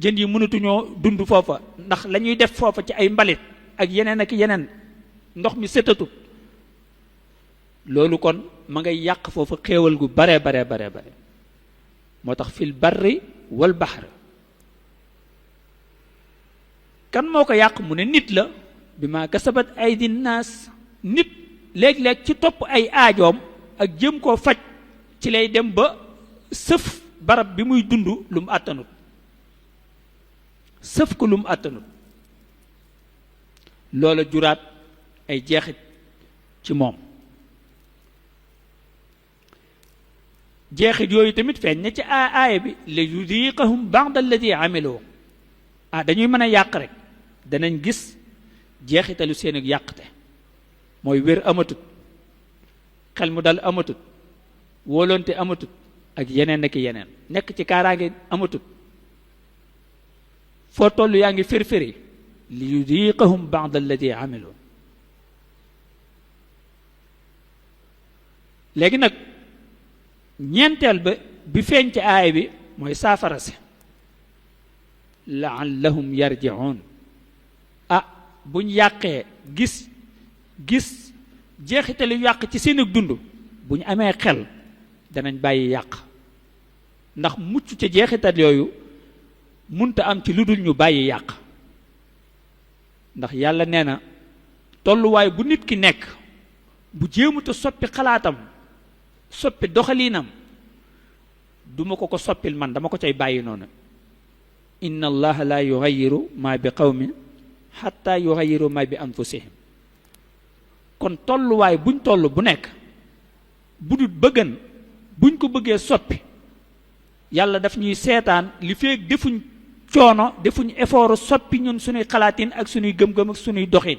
jën yi mënatuñoo dund foofa ndax la ñuy def foofa ci ay mbalit ak yeneen ak yeneen ndox mi setatut loolu kon ma ngay yàq foofa xéewal gu bare moo tax fil barri wal bahr kan moo ko yàq mu ne nit la bi ma kasabat aydi naas nit léeg-léeg ci topp ay aajoom ak jëm koo faj ci lay dem ba sëf barab bi muy dund lu mu àttanut sëf ko lu mu àttanut loola juraat ay jeexit ci moom jeexit yooyu tamit feeñ na ci aaya bi la yudiqahum ba'da alladi amilu dañuy mën a yàq rek danañ gis jeexitalu seen ak yàqte mooy wér amatut xel mu dal amatut wóolonte amatut ak yeneen ak yeneen nekk ci kaaraange amatut foo toll yaa ngi firfiri li yudiqahum ba'da alladi amilu léegi nag ñeenteel ba bi feeñ ci aaya bi mooy saafara si laallahum yarji'un buñ yàqee gis jeexitali yàq ci seen ak dund bu ñu amee xel danañ bàyyi yàq ndax mucc ca jeexital yooyu munta am ci lu dul ñu bàyyi yàq ndax yàlla nee na tolluwaay bu nit ki nekk bu jéemuta soppi xalaatam soppi doxaliinam duma ko soppil man dama ko cay bàyyi noonu inna allaha la yughayyiru ma bi qawmin hatta yughayyiru ma bi anfusihim kon tolluwaay buñ toll bu nekk bu dut bëggan buñ ko bëggee soppi yàlla daf ñuy seetaan li feek defuñ coono defuñ effort soppi ñun suñuy xalaatin ak suñuy gëm-gëm ak suñuy doxin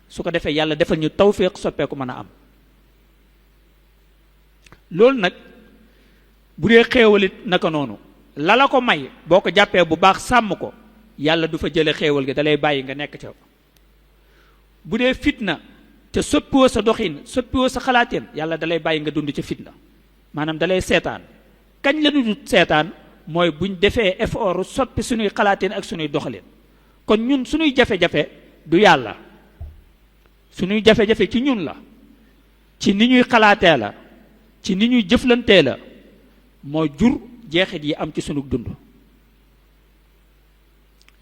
su ko defee yàlla defal ñu tawfiq soppeeku mën a am loolu nag bu dee xéewalit naka noonu la ko may boo ko jàppee bu baax sàmm ko yàlla du fa jële xéewal gi dalay bàyyi nga nekk ca bu dee fitna te soppiwoo sa doxin soppiwoo sa xalaatin yàlla dalay bàyyi nga dund ca fitna maanaam dalay seetaan kañ la ñu seetaan mooy buñ defee effort soppi suñuy xalaatin ak suñuy doxalin kon ñun suñuy jafe-jafe du yàlla suñuy jafe-jafe ci ñun la ci ni ñuy xalaatee la ci ni ñuy jëflantee la moo jur jeexit yi am ci sunu dund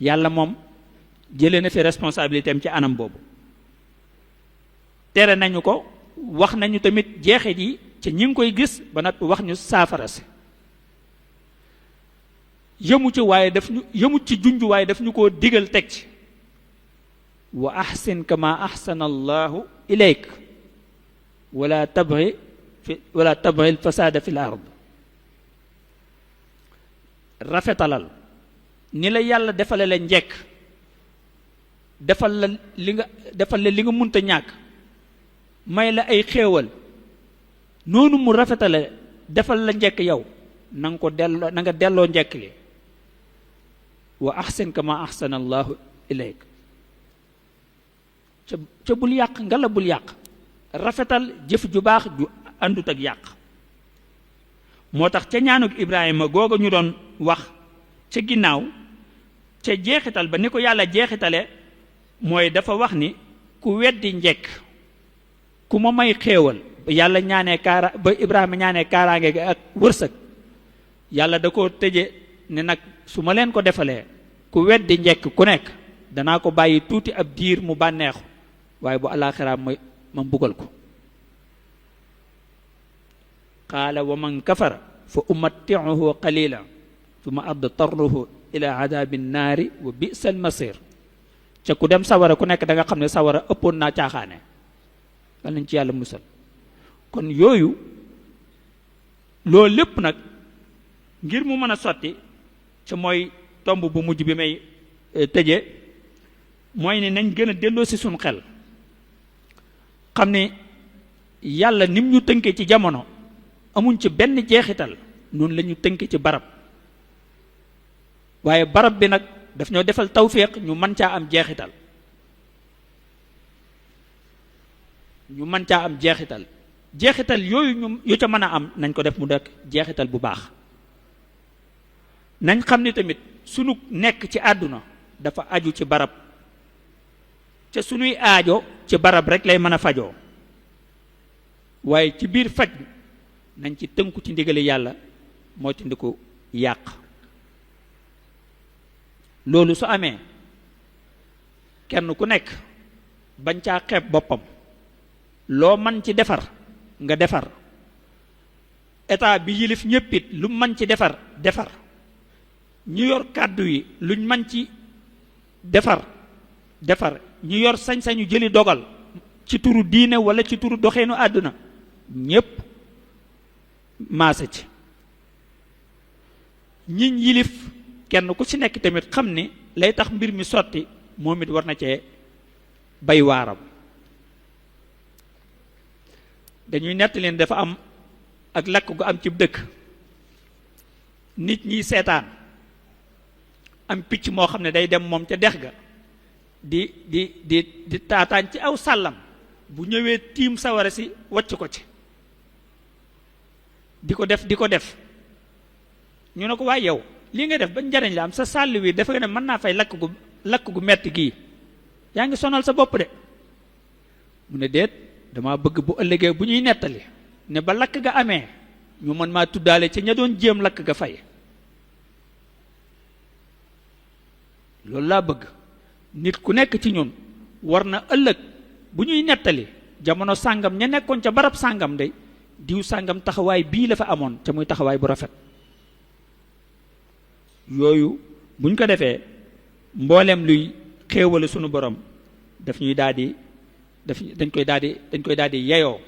yàlla moom jëlee na fi responsabilité am ci anam boobu tere nañu ko wax nañu tamit jeexit yi ci ñi ngi koy gis ba nag wax ñu saafara si yëmu ci junj waaye daf ñu koo digal teg ci wa ahsin kama ahsana allahu ilayk wala tabghi al fasada fi l ard rafetalal ni la yàlla defale la njekk defal la li nga munta ñàkk may la ay xéewal noonu mu rafetale defal la njekk yow na nga delloo njekk li wa ahsin kama ahsana allahu ilayk ca bul yàq nga la bul yàq rafetal jëf ju baax ju àndut ak yàq moo tax ca ñaanuk Ibrahima googa ñu doon wax ca ginnaaw ca jeexital ba ni ko yàlla jeexitale mooy dafa wax ni ku weddi njekk ku ma may xéewal yàlla ñaanee ba Ibrahima ñaanee kaaraange ak wërsëg yàlla da ko tëje ne nag su ma leen ko defalee ku weddi njekk ku nekk danaa ko bàyyi tuuti ab diir mu bànneexu waaye bu alaaxira ma mbugal ko qaala wa man kafara fa umatti'uhu qalilan thumma adtarruhu ila adabi nnaari wa bi'sa almasir ca ku dem sawara ku nekk da nga xam ne sawara ëppoon naa caaxaane wal nañ ci yàlla musal kon yooyu loolu lépp nag ngir mu mën a sotti ca mooy tomb bu mujj bi may tëje mooy ne nañ gën a delloo si suñ xel xam ne yàlla nim ñu tënkee ci jamono amuñ ci benn jeexital noonu la ñu tënk ci barab waaye barab bi nag daf ñoo defal tawféex ñu mën caa am jeexital jeexital yooyu ñu yu ca mën a am nañ ko def mu nekk jeexital bu baax. nañ xam ne tamit sunu nekk ci àdduna dafa aju ci barab ca sunuy aajo ci barab rek lay mën a fajoo, waaye ci biir faj nañ ci tënku ci ndigali yàlla moo ci ndiku yàq. loolu su amee kenn ku nekk bañ caa xeeb boppam, loo man ci defar nga defar, état bi yilif ñéppit lu man ci defar ñu yor kàddu yi luñ man ci defar ñu yor sañ-sañu jëli dogal ci turu diine wala ci turu doxeenu àdduna ñépp maase ci. ñiñ yilif kenn ku ci nekk tamit xam ni lay tax mbir mi sotti moom it war na cee bay waaram. dañuy nett leen dafa am ak lakk gu am ci dëkk, nit ñi seetaan, am picc moo xam ne day dem moom ca dex ga di taataan ci aw sàllam, bu ñëwee tiim sawara si wacc ko ci di ko def ñu ne ko waaye yow lii nga def ba njariñ la am, sa sàll wi dafa ne mën naa fay lakk gu metti gii, yaa ngi sonal sa bopp de. mu ne déet, dama bëgg bu ëllëgee bu ñuy nettali ne ba lakk ga amee ñu mën maa tuddaale ca ña doon jéem lakk ga fay. loolu laa bëgg nit ku nekk ci ñun war na ëllëg bu ñuy nettali jamono sàngam ña nekkoon ca barab sàngam de diw sàngam taxawaay bii la fa amoon ca muy taxawaay bu rafet. yooyu buñ ko defee mboolem luy xéewale sunu borom dañ koy daal di yeyoo.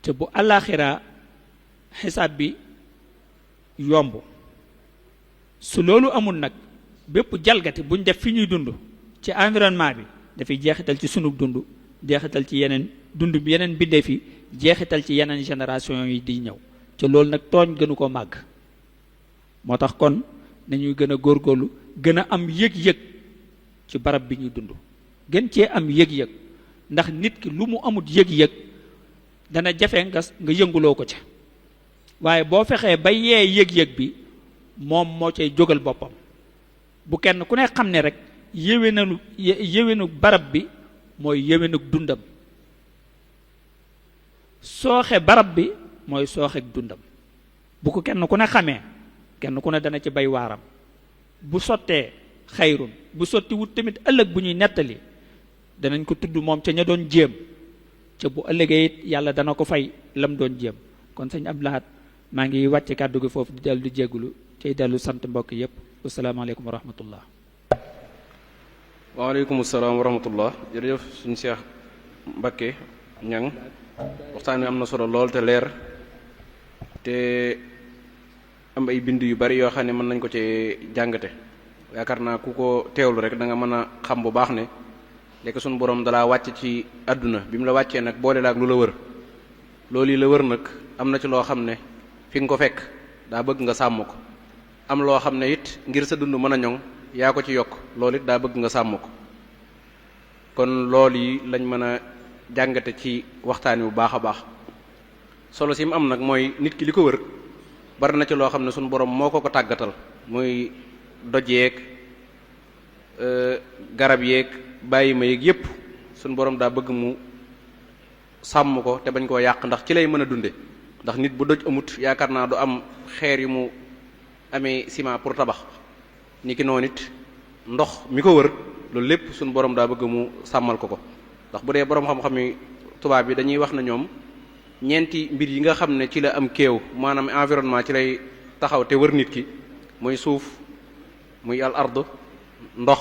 te bu àllaaxira xisaab bi yomb. su loolu amul nag bépp jalgati buñ def fi ñuy dund ci environnement bi dafay jeexital ci sunu dund, jeexital ci yeneen dund bi yeneen bindeef yi, jeexital ci yeneen génération yi di ñëw. te loolu nag tooñ gënu ko màgg. moo tax kon nañuy gën a góorgóorlu gën a am yëg-yëg ci barab bi ñuy dund, gën cee am yëg-yëg, ndax nit ki lu mu amut yëg-yëg dana jafe nga yënguloo ko ca. waaye boo fexee ba yee yëg-yëg bi moom moo cay jógal boppam. bu kenn ku ne xam ne rek yéwénu barab bi mooy yéwénu dundam, sooxe barab bi mooy sooxeek dundam. bu ko kenn ku ne xamee, kenn ku ne dana ci bay waaram. bu sottee xayrun, bu sotti wut tamit ëllëg bu ñuy nettali danañ ko tudd moom ca ña doon jéem, ca bu ëllëgee it yàlla dana ko fay lam doon jéem. kon sëñ Abdou Lahad maa ngi wàcce kàddu gi foofu di dellu di jéggulu tey dellu sant mbokk yépp. wasalaamaaleykum wa rahmatullah. waaleykum salaam wa rahmatullah. jërëjëf suñu Cheikh Mbacké Ñang waxtaan wi am na solo lool te leer te am ay bind yu bari yoo xam ne mën nañ ko ci jàngate. yaakaar naa ku ko teewlu rek da nga mën a xam bu baax ne lekk suñu borom dalaa wàcc ci àdduna bi mu la wàccee nag boole la ak lu la wër. loolu yi la wër nag am na ci loo xam ne fi nga ko fekk daa bëgg nga sàmm ko, am loo xam ne it ngir sa dund mën a ñoŋ yaa ko ci yokk, loolu it daa bëgg nga sàmm ko. kon loolu yi lañ mën a jàngate ci waxtaan wi bu baax a baax. solo si mu am nag mooy nit ki li ko wër bari na ci loo xam ne suñu borom moo ko tàggatal, muy doj yeeg garab yeeg bàyyi ma yeeg yépp suñu borom daa bëgg mu sàmm ko te bañ koo yàq, ndax ci lay mën a dunde. ndax nit bu doj amut yaakaar naa du am xeer yu mu amee ciment pour tabax. ni ki noonu it ndox mi ko wër loolu lépp suñu borom daa bëgg mu sàmmal ko. ndax bu dee borom xam-xam yi tubaab bi dañuy wax na ñoom ñeenti mbir yi nga xam ne ci la am kéew, maanaam environnement ci lay taxaw te wër nit ki, muy suuf, muy al ard, ndox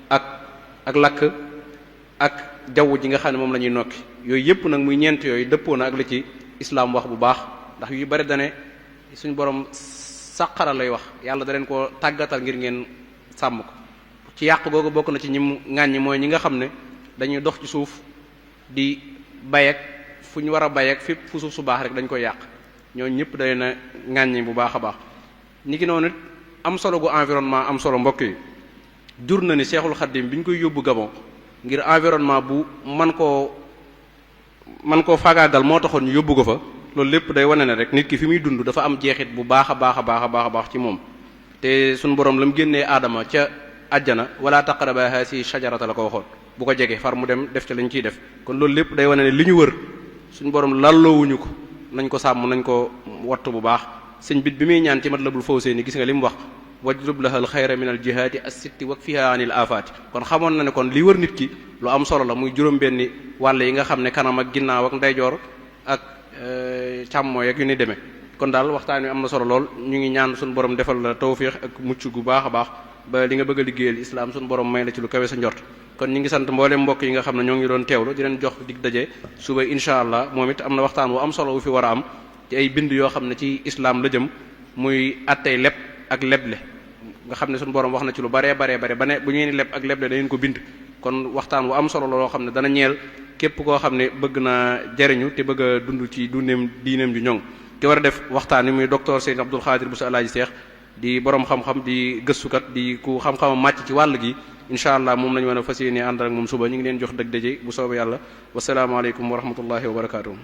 ak lakk ak jaww ji nga xam ne moom la ñuy nokki. yooyu yépp nag muy ñeent yooyu dëppoo na ak li ci islaam wax bu baax. ndax yu bari dane suñu borom sàqara lay wax, yàlla da leen ko tàggatal ngir ngeen sàmm ko. ci yàq googu bokk na ci ñim ŋàññi mooy ñi nga xam ne dañuy dox ci suuf di bayeek fu ñu war a bayeek fépp fu suuf su baax rek dañ koy yàq. ñooñu ñëpp day na ŋàññi bu baax a baax. ni ki noonu am solo gu environnement am solo mbokk yi jur na ni Seexul Xaddim bi ñu koy yóbbu Gabon ngir environnement bu man koo man koo faagaagal moo taxoon ñu yóbbu ko fa loolu lépp day wane ne rek nit ki fi muy dund dafa am jeexit bu baax a baax a baax a baax a baax ci moom te suñu borom la mu génnee aadama ca àjjana wala taqraba haasi shajarata la ko waxoon bu ko jege far mu dem def ca lañ ciy def kon loolu lépp day wane ne li ñu wër suñu borom lalloowuñu ko nañ ko sàmm nañ ko wattu bu baax sëñ bit bi muy ñaan ci Matlabul Fawzayni gis nga li mu wax wajlub laha al xayra min al jihaati as-sitti wakfiha anil afaati kon xamoon na ne kon li wër nit ki lu am solo la muy juróom-benni wàll yi nga xam ne kanam ak ginnaaw ak ndeyjoor ak càmmooy ak yu ni demee kon daal waxtaan wi am na solo lool ñu ngi ñaan suñu borom defal la tawfiix ak mucc gu baax a baax ba li nga bëgg a liggéeyal islam suñu borom may la ci lu kawe sa njort kon ñu ngi sant mboolem mbokk yi nga xam ne ñoo ngi doon teewlu di leen jox dig daje suba incha allah moom it am na waxtaan wu am solo wu fi war a am ci ay bind yoo xam ne ci islam la jëm muy attey leb ak leble nga xam ne suñu borom wax na ci lu baree bare ba ne bu ngeen di leb ak leble da ngeen ko bind kon waxtaan wu am solo loo xam ne dana ñeel képp koo xam ne bëgg naa jariñu te bëgg a dund ci dundeem diineem ju ñoŋ te war a def waxtaan wi muy docteur Seydi Abdul Xaadir bu sa alaaji Seex di borom xam-xam di gëstukat di ku xam-xamam màcc ci wàll gi incha allah moom lañu mën a fas yéene ànd ak moom suba ñu ngi leen jox dëgg daje bu soobee yàlla wasalaamaaleykum wa rahmatullahi wa barakaatuh